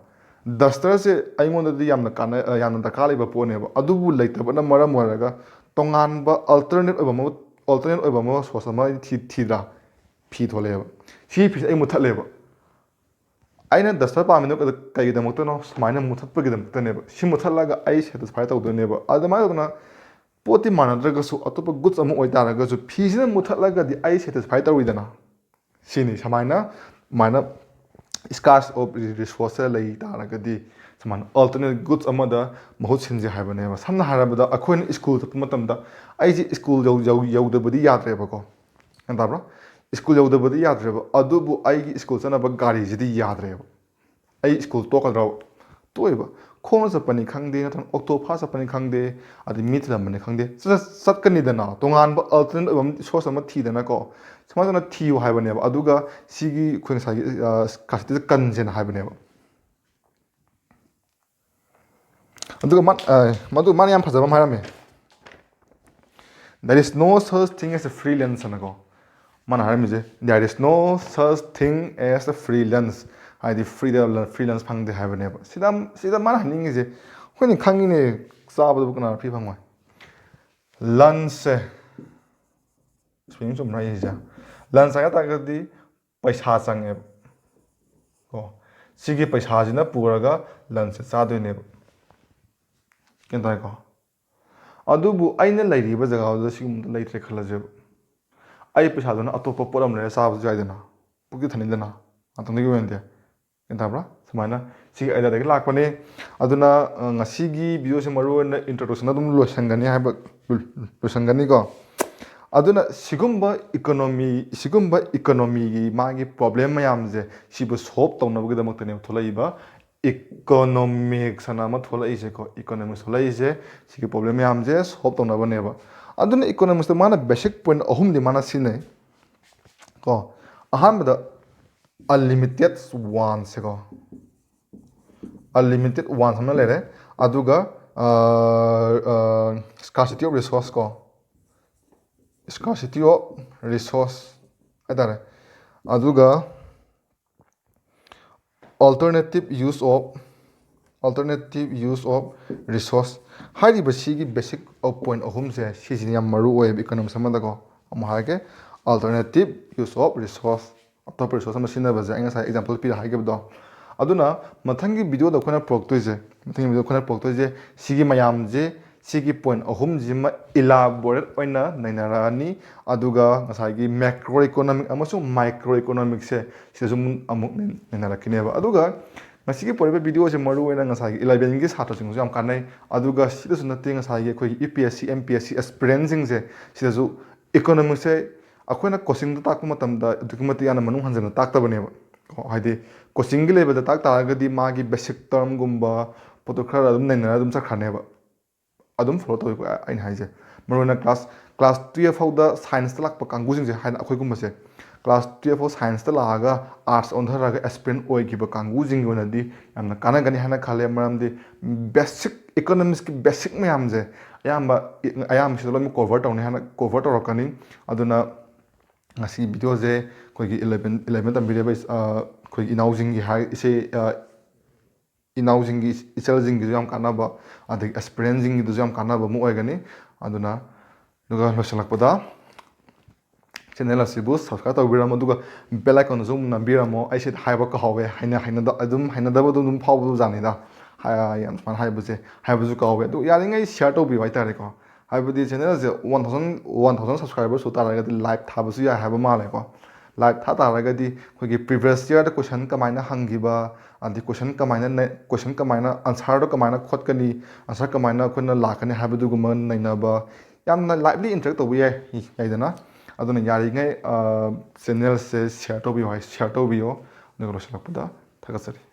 ꯗꯁꯇꯔꯁꯦ ꯑꯩꯉꯣꯟꯗꯗꯤ ꯌꯥꯝꯅ ꯀꯥꯟꯅ ꯌꯥꯝꯅ ꯗꯔꯀꯥꯔ ꯂꯩꯕ ꯄꯣꯠꯅꯦꯕ꯫ ꯑꯗꯨꯕꯨ ꯂꯩꯇꯕꯅ ꯃꯔꯝ ꯑꯣꯏꯔꯒ ꯇꯣꯉꯥꯟꯕ ꯑꯜꯇꯔꯅꯦꯠ ꯑꯣꯏꯕ ꯑꯃ ꯑꯜꯇꯔꯅꯦꯠ ꯑꯣꯏꯕ ꯑꯃ ꯁꯣꯔꯁ ꯑꯃ ꯊꯤ ꯊꯤꯗ꯭ꯔꯥ? ꯐꯤ ꯊꯣꯛꯂꯛꯑꯦꯕ꯫ ꯁꯤ ꯐꯤꯁꯦ ꯑꯩ ꯃꯨꯊꯠꯂꯦꯕ꯫ ꯑꯩꯅ ꯗꯁꯇꯔ ꯄꯥꯝꯃꯤꯗꯣ ꯀꯩꯗ- ꯀꯩꯒꯤꯗꯃꯛꯇꯅꯣ? ꯁꯨꯃꯥꯏꯅ ꯃꯨꯊꯠꯄꯒꯤꯗꯃꯛꯇꯅꯦꯕ꯫ ꯁꯤ ꯃꯨꯊꯠꯂꯒ ꯑꯩ ꯁꯦꯇꯤꯁꯐꯥꯏ ꯇꯧꯗꯣꯏꯅꯦꯕ꯫ ꯑꯗꯨꯃꯥꯏꯅ ꯇꯧꯗꯅ ꯄꯣꯠꯇꯤ ꯃꯥꯟꯅꯗ꯭ꯔꯒꯁꯨ ꯑꯇꯣꯞꯄ ꯒꯨꯗꯁ ꯑꯃ ꯑꯣꯏꯇꯥꯔꯒꯁꯨ ꯐꯤꯁꯤꯅ ꯃꯨꯊꯠꯂꯒꯗꯤ ꯑꯩ ꯁꯦꯇꯤꯁꯐꯥꯏ ꯇꯧꯔꯤꯗꯅ꯫ ꯁꯤꯅꯤ ꯁꯨꯃꯥꯏꯅ ꯁꯨꯃꯥꯏꯅ scarce of resource ꯂꯩ ꯇꯥꯔꯒꯗꯤ ꯁꯨꯃꯥꯏꯅ ꯑꯜꯇꯔꯅꯦꯠ ꯒꯨꯗꯁ ꯑꯃꯗ ꯃꯍꯨꯠ ꯁꯤꯟꯁꯦ ꯍꯥꯏꯕꯅꯦꯕ꯫ ꯁꯝꯅ ꯍꯥꯏꯔꯕꯗ ꯑꯩꯈꯣꯏꯅ ꯁ꯭ꯀꯨꯜ ꯆꯠꯄ ꯃꯇꯝꯗ ꯑꯩꯁꯦ ꯁ꯭ꯀꯨꯜ ꯌꯧ- ꯌꯧ- ꯌꯧꯗꯕꯗꯤ ꯌꯥꯗ꯭ꯔꯦꯕꯀꯣ꯫ ꯒ꯭ꯌꯥꯟ ꯇꯥꯕ꯭ꯔꯥ? ꯁ꯭ꯀꯨꯜ ꯌꯧꯗꯕꯗꯤ ꯌꯥꯗ꯭ꯔꯦꯕ, ꯑꯗꯨꯕꯨ ꯑꯩꯒꯤ ꯁ꯭ꯀꯨꯜ ꯆꯠꯅꯕ ꯒꯥꯔꯤꯁꯤꯗꯤ ꯌꯥꯗ꯭ꯔꯦꯕ꯫ ꯑꯩ ꯁ꯭ꯀꯨꯜ ꯇꯣꯛꯀꯗ꯭ꯔꯣ? ꯇꯣꯛꯑꯣꯏꯕ꯫ ꯈꯣꯡꯅ ꯆꯠꯄꯅꯤ ꯈꯪꯗꯦ, ꯅꯠꯇ꯭ꯔꯒ ꯑꯣꯛꯇꯣ ꯐꯥꯔ ꯆꯠꯄꯅꯤ ꯈꯪꯗꯦ, ꯑꯗꯩ ꯃꯤ ꯊꯤꯜꯂꯝꯕꯅꯤ ꯈꯪꯗꯦ, ꯆꯠ- ꯆꯠꯀꯅꯤꯗꯅ, ꯇꯣꯉꯥꯟꯕ ꯑꯜꯇꯔꯅꯦꯠ ꯑꯣꯏꯕ ꯁꯣꯔꯁ ꯑꯃ ꯊꯤꯗꯅꯀꯣ, ꯁꯨꯃꯥꯏꯅ ꯇꯧꯅ ꯊꯤꯌꯨ ꯍꯥꯏꯕꯅꯦꯕ꯫ ꯑꯗꯨꯒ ꯁꯤꯒꯤ ꯑꯩꯈꯣꯏ ꯉꯁꯥꯏꯒꯤ, ꯑ, scarcity ꯁꯦ ꯀꯟꯁꯦꯅ ꯍꯥꯏꯕꯅꯦꯕ꯫ ꯑꯗꯨꯒ ꯃꯥ- ꯑ, ꯃꯗꯨ ꯃꯥꯅ ꯌꯥꯝ ꯐꯖꯕ ꯑꯃ ꯍꯥꯏꯔꯝꯃꯦ꯫ There is no such thing as a free lunch ꯍꯥꯏꯅꯀꯣ꯫ ꯃꯥꯅ ꯍꯥꯏꯔꯝꯃꯤꯁꯦ, "There is no such thing as a free lunch", ꯍꯥꯏꯗꯤ ꯐ꯭ꯔꯤꯗ ꯐ꯭ꯔꯤ ꯂꯟꯁ ꯐꯪꯗꯦ ꯍꯥꯏꯕꯅꯦꯕ꯫ ꯁꯤꯗ ꯁꯤꯗ ꯃꯥꯅ ꯍꯥꯏꯅꯤꯡꯉꯤꯁꯦ, ꯑꯩꯈꯣꯏꯅ ꯈꯪꯉꯤꯅꯦ, ꯆꯥꯕꯗꯕꯨ ꯀꯅꯥꯅ ꯐ꯭ꯔꯤ ꯐꯪꯉꯣꯏ? ꯂꯟꯁꯁꯦ, ꯁ꯭ꯄꯦꯂꯤꯡ ꯆꯨꯝꯕ꯭ꯔꯥ ꯑꯩꯁꯦ? ꯂꯟꯁ ꯍꯥꯏ ꯇꯥꯔꯒꯗꯤ ꯄꯩꯁꯥ ꯆꯪꯉꯦꯕ ꯀꯣ꯫ ꯁꯤꯒꯤ ꯄꯩꯁꯥꯁꯤꯅ ꯄꯨꯔꯒ ꯂꯟꯁꯁꯦ ꯆꯥꯗꯣꯏꯅꯦꯕ꯫ ꯒ꯭ꯌꯥꯟ ꯇꯥꯏꯀꯣ? ꯑꯗꯨꯕꯨ ꯑꯩꯅ ꯂꯩꯔꯤꯕ ꯖꯒꯥꯗꯨꯗ ꯁꯤꯒꯨꯝꯕꯗ ꯂꯩꯇ꯭ꯔꯦ ꯈꯜꯂꯁꯦꯕ꯫ ꯑꯩ ꯄꯩꯁꯥꯗꯨꯅ ꯑꯇꯣꯞꯄ ꯄꯣꯠ ꯑꯃ ꯂꯩꯔ ꯆꯥꯕꯁꯨ ꯌꯥꯏꯗꯅ, ꯄꯨꯛꯇꯤ ꯊꯟꯅꯤꯗꯅ, ꯉꯥꯛꯇꯪꯗꯨꯒꯤ ꯑꯣꯏꯅꯗꯤ꯫ ꯒ꯭ꯌꯥꯟ ꯇꯥꯕ꯭ꯔꯥ? ꯁꯨꯃꯥꯏꯅ ꯁꯤꯒꯤ ꯑꯥꯏꯗꯤꯌꯥꯗꯒꯤ ꯂꯥꯛꯄꯅꯤ꯫ ꯑꯗꯨꯅ ꯉꯁꯤꯒꯤ ꯚꯤꯗꯤꯑꯣꯁꯦ ꯃꯔꯨ ꯑꯣꯏꯅ ꯏꯟꯇ꯭ꯔꯣꯗꯛꯁꯟ ꯑꯗꯨꯝ ꯂꯣꯏꯁꯟꯒꯅꯤ ꯍꯥꯏꯕ ꯂꯣꯏꯁꯟꯒꯅꯤꯀꯣ꯫ ꯑꯗꯨꯅ ꯁꯤꯒꯨꯝꯕ ꯏꯀꯣꯅꯣꯃꯤ ꯁꯤꯒꯨꯝꯕ ꯏꯀꯣꯅꯣꯃꯤꯒꯤ ꯃꯥꯒꯤ ꯄ꯭ꯔꯣꯕ꯭ꯂꯦꯝ ꯃꯌꯥꯝꯁꯦ ꯁꯤꯕꯨ ꯁꯣꯜꯕ ꯇꯧꯅꯕꯒꯤꯗꯃꯛꯇꯅꯦꯕ ꯊꯣꯛꯂꯛꯏꯕ ꯏꯀꯣꯅꯣꯃꯤꯛꯁ ꯑꯅ ꯑꯃ ꯊꯣꯛꯂꯛꯏꯁꯦꯀꯣ꯫ ꯏꯀꯣꯅꯣꯃꯤꯛꯁ ꯊꯣꯛꯂꯛꯏꯁꯦ ꯁꯤꯒꯤ ꯄ꯭ꯔꯣꯕ꯭ꯂꯦꯝ ꯃꯌꯥꯝꯁꯦ ꯁꯣꯜꯕ ꯇꯧꯅꯕꯅꯦꯕ꯫ ꯑꯗꯨꯅ ꯏꯀꯣꯅꯣꯃꯤꯛꯁꯇ ꯃꯥꯅ ꯕꯦꯁꯤꯛ ꯄꯣꯏꯟꯠ ꯑꯍꯨꯝꯗꯤ ꯃꯥꯅ ꯁꯤꯖꯤꯟꯅꯩ ꯀꯣ꯫ ꯑꯍꯥꯟꯕꯗ ꯑꯟꯂꯤꯃꯤꯇꯦꯠ ꯋꯥꯟꯁꯦꯀꯣ꯫ ꯑꯟꯂꯤꯃꯤꯇꯦꯠ ꯋꯥꯟꯁ ꯑꯃ ꯂꯩꯔꯦ꯫ ꯑꯗꯨꯒ scarcity of resource ꯀꯣ, scarcity of resource ꯍꯥꯏꯇꯥꯔꯦ꯫ ꯑꯗꯨꯒ alternative use of alternative use of resource ꯍꯥꯏꯔꯤꯕ ꯁꯤꯒꯤ ꯕꯦꯁꯤꯛ ꯄꯣꯏꯟꯠ ꯑꯍꯨꯝꯁꯦ ꯁꯤꯁꯤꯅ ꯌꯥꯝ ꯃꯔꯨ ꯑꯣꯏꯌꯦꯕ ꯏꯀꯣꯅꯣꯃꯤꯛꯁ ꯑꯃꯗꯀꯣ꯫ ꯑꯃꯨꯛ ꯍꯥꯏꯔꯒꯦ, alternative use of resource, ꯑꯇꯣꯞꯄ ꯔꯤꯁꯣꯔꯁ ꯑꯃ ꯁꯤꯖꯤꯟꯅꯕꯁꯦ ꯑꯩ ꯉꯁꯥꯏ ꯑꯦꯛꯖꯥꯝꯄꯜ ꯄꯤꯔ ꯍꯥꯏꯈꯤꯕꯗꯣ꯫ ꯑꯗꯨꯅ ꯃꯊꯪꯒꯤ ꯚꯤꯗꯤꯑꯣꯗ ꯑꯩꯈꯣꯏꯅ ꯄꯨꯔꯛꯇꯣꯏꯁꯦ ꯃꯊꯪꯒꯤ ꯚꯤꯗꯤꯑꯣꯗ ꯑꯩꯈꯣꯏꯅ ꯄꯨꯔꯛꯇꯣꯏꯁꯦ ꯁꯤꯒꯤ ꯃꯌꯥꯝꯁꯦ, ꯁꯤꯒꯤ ꯄꯣꯏꯟꯠ ꯑꯍꯨꯝꯁꯤꯃ ꯏꯂꯥꯕꯣꯔꯦꯠ ꯑꯣꯏꯅ ꯅꯩꯅꯔꯛꯑꯅꯤ꯫ ꯑꯗꯨꯒ ꯉꯁꯥꯏꯒꯤ ꯃꯦꯀ꯭ꯔꯣ ꯏꯀꯣꯅꯣꯃꯤꯛ ꯑꯃꯁꯨꯡ ꯃꯥꯏꯀ꯭ꯔꯣ ꯏꯀꯣꯅꯣꯃꯤꯛꯁꯦ ꯁꯤꯗꯁꯨ ꯑꯃꯨꯛ ꯑꯃꯨꯛ ꯅꯩꯅꯔꯛꯈꯤꯅꯦꯕ꯫ ꯑꯗꯨꯒ ꯉꯁꯤꯒꯤ ꯄꯣꯔꯛꯏꯕ ꯚꯤꯗꯤꯑꯣꯁꯦ ꯃꯔꯨ ꯑꯣꯏꯅ ꯉꯁꯥꯏꯒꯤ ꯏꯂꯚꯦꯟꯒꯤ ꯁꯥꯇ꯭ꯔꯁꯤꯡꯁꯨ ꯌꯥꯝ ꯀꯥꯟꯅꯩ꯫ ꯑꯗꯨꯒ ꯁꯤꯗꯁꯨ ꯅꯠꯇꯦ, ꯉꯁꯥꯏꯒꯤ ꯑꯩꯈꯣꯏꯒꯤ U P S C, M P S C ꯑꯦꯁꯄꯤꯔꯦꯟꯁꯤꯡꯁꯦ ꯁꯤꯗꯁꯨ ꯏꯀꯣꯅꯣꯃꯤꯛꯁꯦ ꯑꯩꯈꯣꯏꯅ ꯀꯣꯆꯤꯡꯗ ꯇꯥꯛꯄ ꯃꯇꯝꯗ ꯑꯗꯨꯛꯀꯤ ꯃꯇꯤꯛ ꯌꯥꯝꯅ ꯃꯅꯨꯡ ꯍꯟꯖꯟꯅ ꯇꯥꯛꯇꯕꯅꯦꯕ꯫ ꯀꯣ, ꯍꯥꯏꯗꯤ ꯀꯣꯆꯤꯡꯒꯤ ꯂꯦꯕꯦꯜꯗ ꯇꯥꯛ ꯇꯥꯔꯒꯗꯤ ꯃꯥꯒꯤ ꯕꯦꯁꯤꯛ ꯇꯔꯝꯒꯨꯝꯕ ꯄꯣꯠꯇꯣ ꯈꯔ ꯑꯗꯨꯝ ꯅꯩꯅꯔ ꯑꯗꯨꯝ ꯆꯠꯈ꯭ꯔꯅꯦꯕ꯫ ꯑꯗꯨꯝ ꯐꯣꯂꯣ ꯇꯧꯋꯤꯀꯣ ꯑꯩꯅ ꯍꯥꯏꯁꯦ꯫ ꯃꯔꯨ ꯑꯣꯏꯅ ꯀ꯭ꯂꯥꯁ ꯀ꯭ꯂꯥꯁ ꯇꯨꯌꯦꯜꯐ ꯐꯥꯎꯗ ꯁꯥꯏꯟꯁꯇ ꯂꯥꯛꯄ ꯀꯥꯡꯕꯨꯁꯤꯡꯁꯦ ꯍꯥꯏꯅ ꯑꯩꯈꯣꯏꯒꯨꯝꯕꯁꯦ ꯀ꯭ꯂꯥꯁ ꯇꯨꯌꯦꯜꯐ ꯐꯥꯎ ꯁꯥꯏꯟꯁꯇ ꯂꯥꯛꯑꯒ ꯑꯥꯔꯠꯁ ꯑꯣꯟꯊꯔꯒ ꯑꯦꯁꯄꯤꯔꯦꯟ ꯑꯣꯏꯈꯤꯕ ꯀꯥꯡꯕꯨꯁꯤꯡꯒꯤ ꯑꯣꯏꯅꯗꯤ ꯌꯥꯝꯅ ꯀꯥꯟꯅꯒꯅꯤ ꯍꯥꯏꯅ ꯈꯜꯂꯦ꯫ ꯃꯔꯝꯗꯤ ꯕꯦꯁꯤꯛ ꯏꯀꯣꯅꯣꯃꯤꯛꯁꯀꯤ ꯕꯦꯁꯤꯛ ꯃꯌꯥꯝꯁꯦ ꯑꯌꯥꯝꯕ ꯑꯌꯥꯝꯕꯁꯤꯗ ꯂꯣꯏꯅꯃꯛ ꯀꯣꯚꯔ ꯇꯧꯅꯤ ꯍꯥꯏꯅ ꯀꯣꯚꯔ ꯇꯧꯔꯛꯀꯅꯤ꯫ ꯑꯗꯨꯅ ꯉꯁꯤꯒꯤ ꯚꯤꯗꯤꯑꯣꯁꯦ ꯑꯩꯈꯣꯏꯒꯤ ꯏꯂꯚꯦꯟ ꯏꯂꯚꯦꯟ ꯇꯝꯕꯤꯔꯤꯕ ꯑꯩꯈꯣꯏꯒꯤ ꯏꯅꯥꯎꯁꯤꯡꯒꯤ ꯍꯥꯏ ꯏꯆꯦ ꯏꯅꯥꯎꯁꯤꯡꯒꯤ ꯏꯆꯜꯁꯤꯡꯒꯤꯁꯨ ꯌꯥꯝ ꯀꯥꯟꯅꯕ, ꯑꯗꯒꯤ ꯑꯦꯁꯄꯤꯔꯦꯟꯁꯤꯡꯒꯤꯗꯁꯨ ꯌꯥꯝ ꯀꯥꯟꯅꯕ ꯑꯃ ꯑꯣꯏꯒꯅꯤ꯫ ꯑꯗꯨꯅ ꯑꯗꯨꯒ ꯂꯣꯏꯁꯤꯜꯂꯛꯄꯗ ꯆꯦꯅꯦꯜ ꯑꯁꯤꯕꯨ ꯁꯕꯁꯀ꯭ꯔꯥꯏꯕ ꯇꯧꯕꯤꯔꯝꯃꯣ, ꯑꯗꯨꯒ ꯕꯦꯜ ꯑꯥꯏꯀꯣꯟꯗꯨꯁꯨ ꯑꯃꯨꯛ ꯅꯝꯕꯤꯔꯝꯃꯣ꯫ ꯑꯩꯁꯦ ꯍꯥꯏꯕ ꯀꯥꯎꯋꯦ, ꯍꯥꯏꯅ ꯍꯥꯏꯅꯗ ꯑꯗꯨꯝ ꯍꯩꯅꯗꯕꯗꯣ ꯑꯗꯨꯝ ꯐꯥꯎꯕꯖꯥꯠꯅꯤꯗ꯫ ꯍꯥꯏ- ꯌꯥꯝ ꯁꯨꯃꯥꯏꯅ ꯍꯥꯏꯕꯁꯦ ꯍꯥꯏꯕꯁꯨ ꯀꯥꯎꯋꯦ꯫ ꯑꯗꯨ ꯌꯥꯔꯤꯉꯩ ꯁꯤꯌꯥꯔ ꯇꯧꯕꯤꯌꯨ ꯍꯥꯏꯇꯥꯔꯦꯀꯣ꯫ ꯍꯥꯏꯕꯗꯤ ꯆꯦꯅꯦꯜꯁꯦ one thousand one thousand subscriber ꯁꯨ ꯇꯥꯔꯒꯗꯤ ꯂꯥꯏꯚ ꯊꯥꯕꯁꯨ ꯌꯥꯏ ꯍꯥꯏꯕ ꯃꯥꯜꯂꯦꯀꯣ꯫ ꯂꯥꯏꯚ ꯊꯥ ꯇꯥꯔꯒꯗꯤ ꯑꯩꯈꯣꯏꯒꯤ previous yearꯗ question ꯀꯃꯥꯏꯅ ꯍꯪꯈꯤꯕ, ꯑꯗꯩ question ꯀꯃꯥꯏꯅ ꯅ-, question ꯀꯃꯥꯏꯅ answerꯗꯣ ꯀꯃꯥꯏꯅ ꯈꯣꯠꯀꯅꯤ, answer ꯀꯃꯥꯏꯅ ꯑꯩꯈꯣꯏꯅ ꯂꯥꯛꯀꯅꯤ ꯍꯥꯏꯕꯗꯨꯒꯨꯝꯕ ꯅꯩꯅꯕ, ꯌꯥꯝꯅ lively interact ꯇꯧꯕ ꯌꯥꯏ, ꯌꯥꯏꯗꯅ꯫ ꯑꯗꯨꯅ ꯌꯥꯔꯤꯉꯩ, ꯑ, channelꯁꯦ share ꯇꯧꯕꯤꯌꯣ ꯍꯥꯏ, share ꯇꯧꯕꯤꯌꯣ꯫ ꯑꯗꯨꯒ ꯂꯣꯏꯁꯤꯜꯂꯛꯄꯗ ꯊꯥꯒꯠꯆꯔꯤ꯫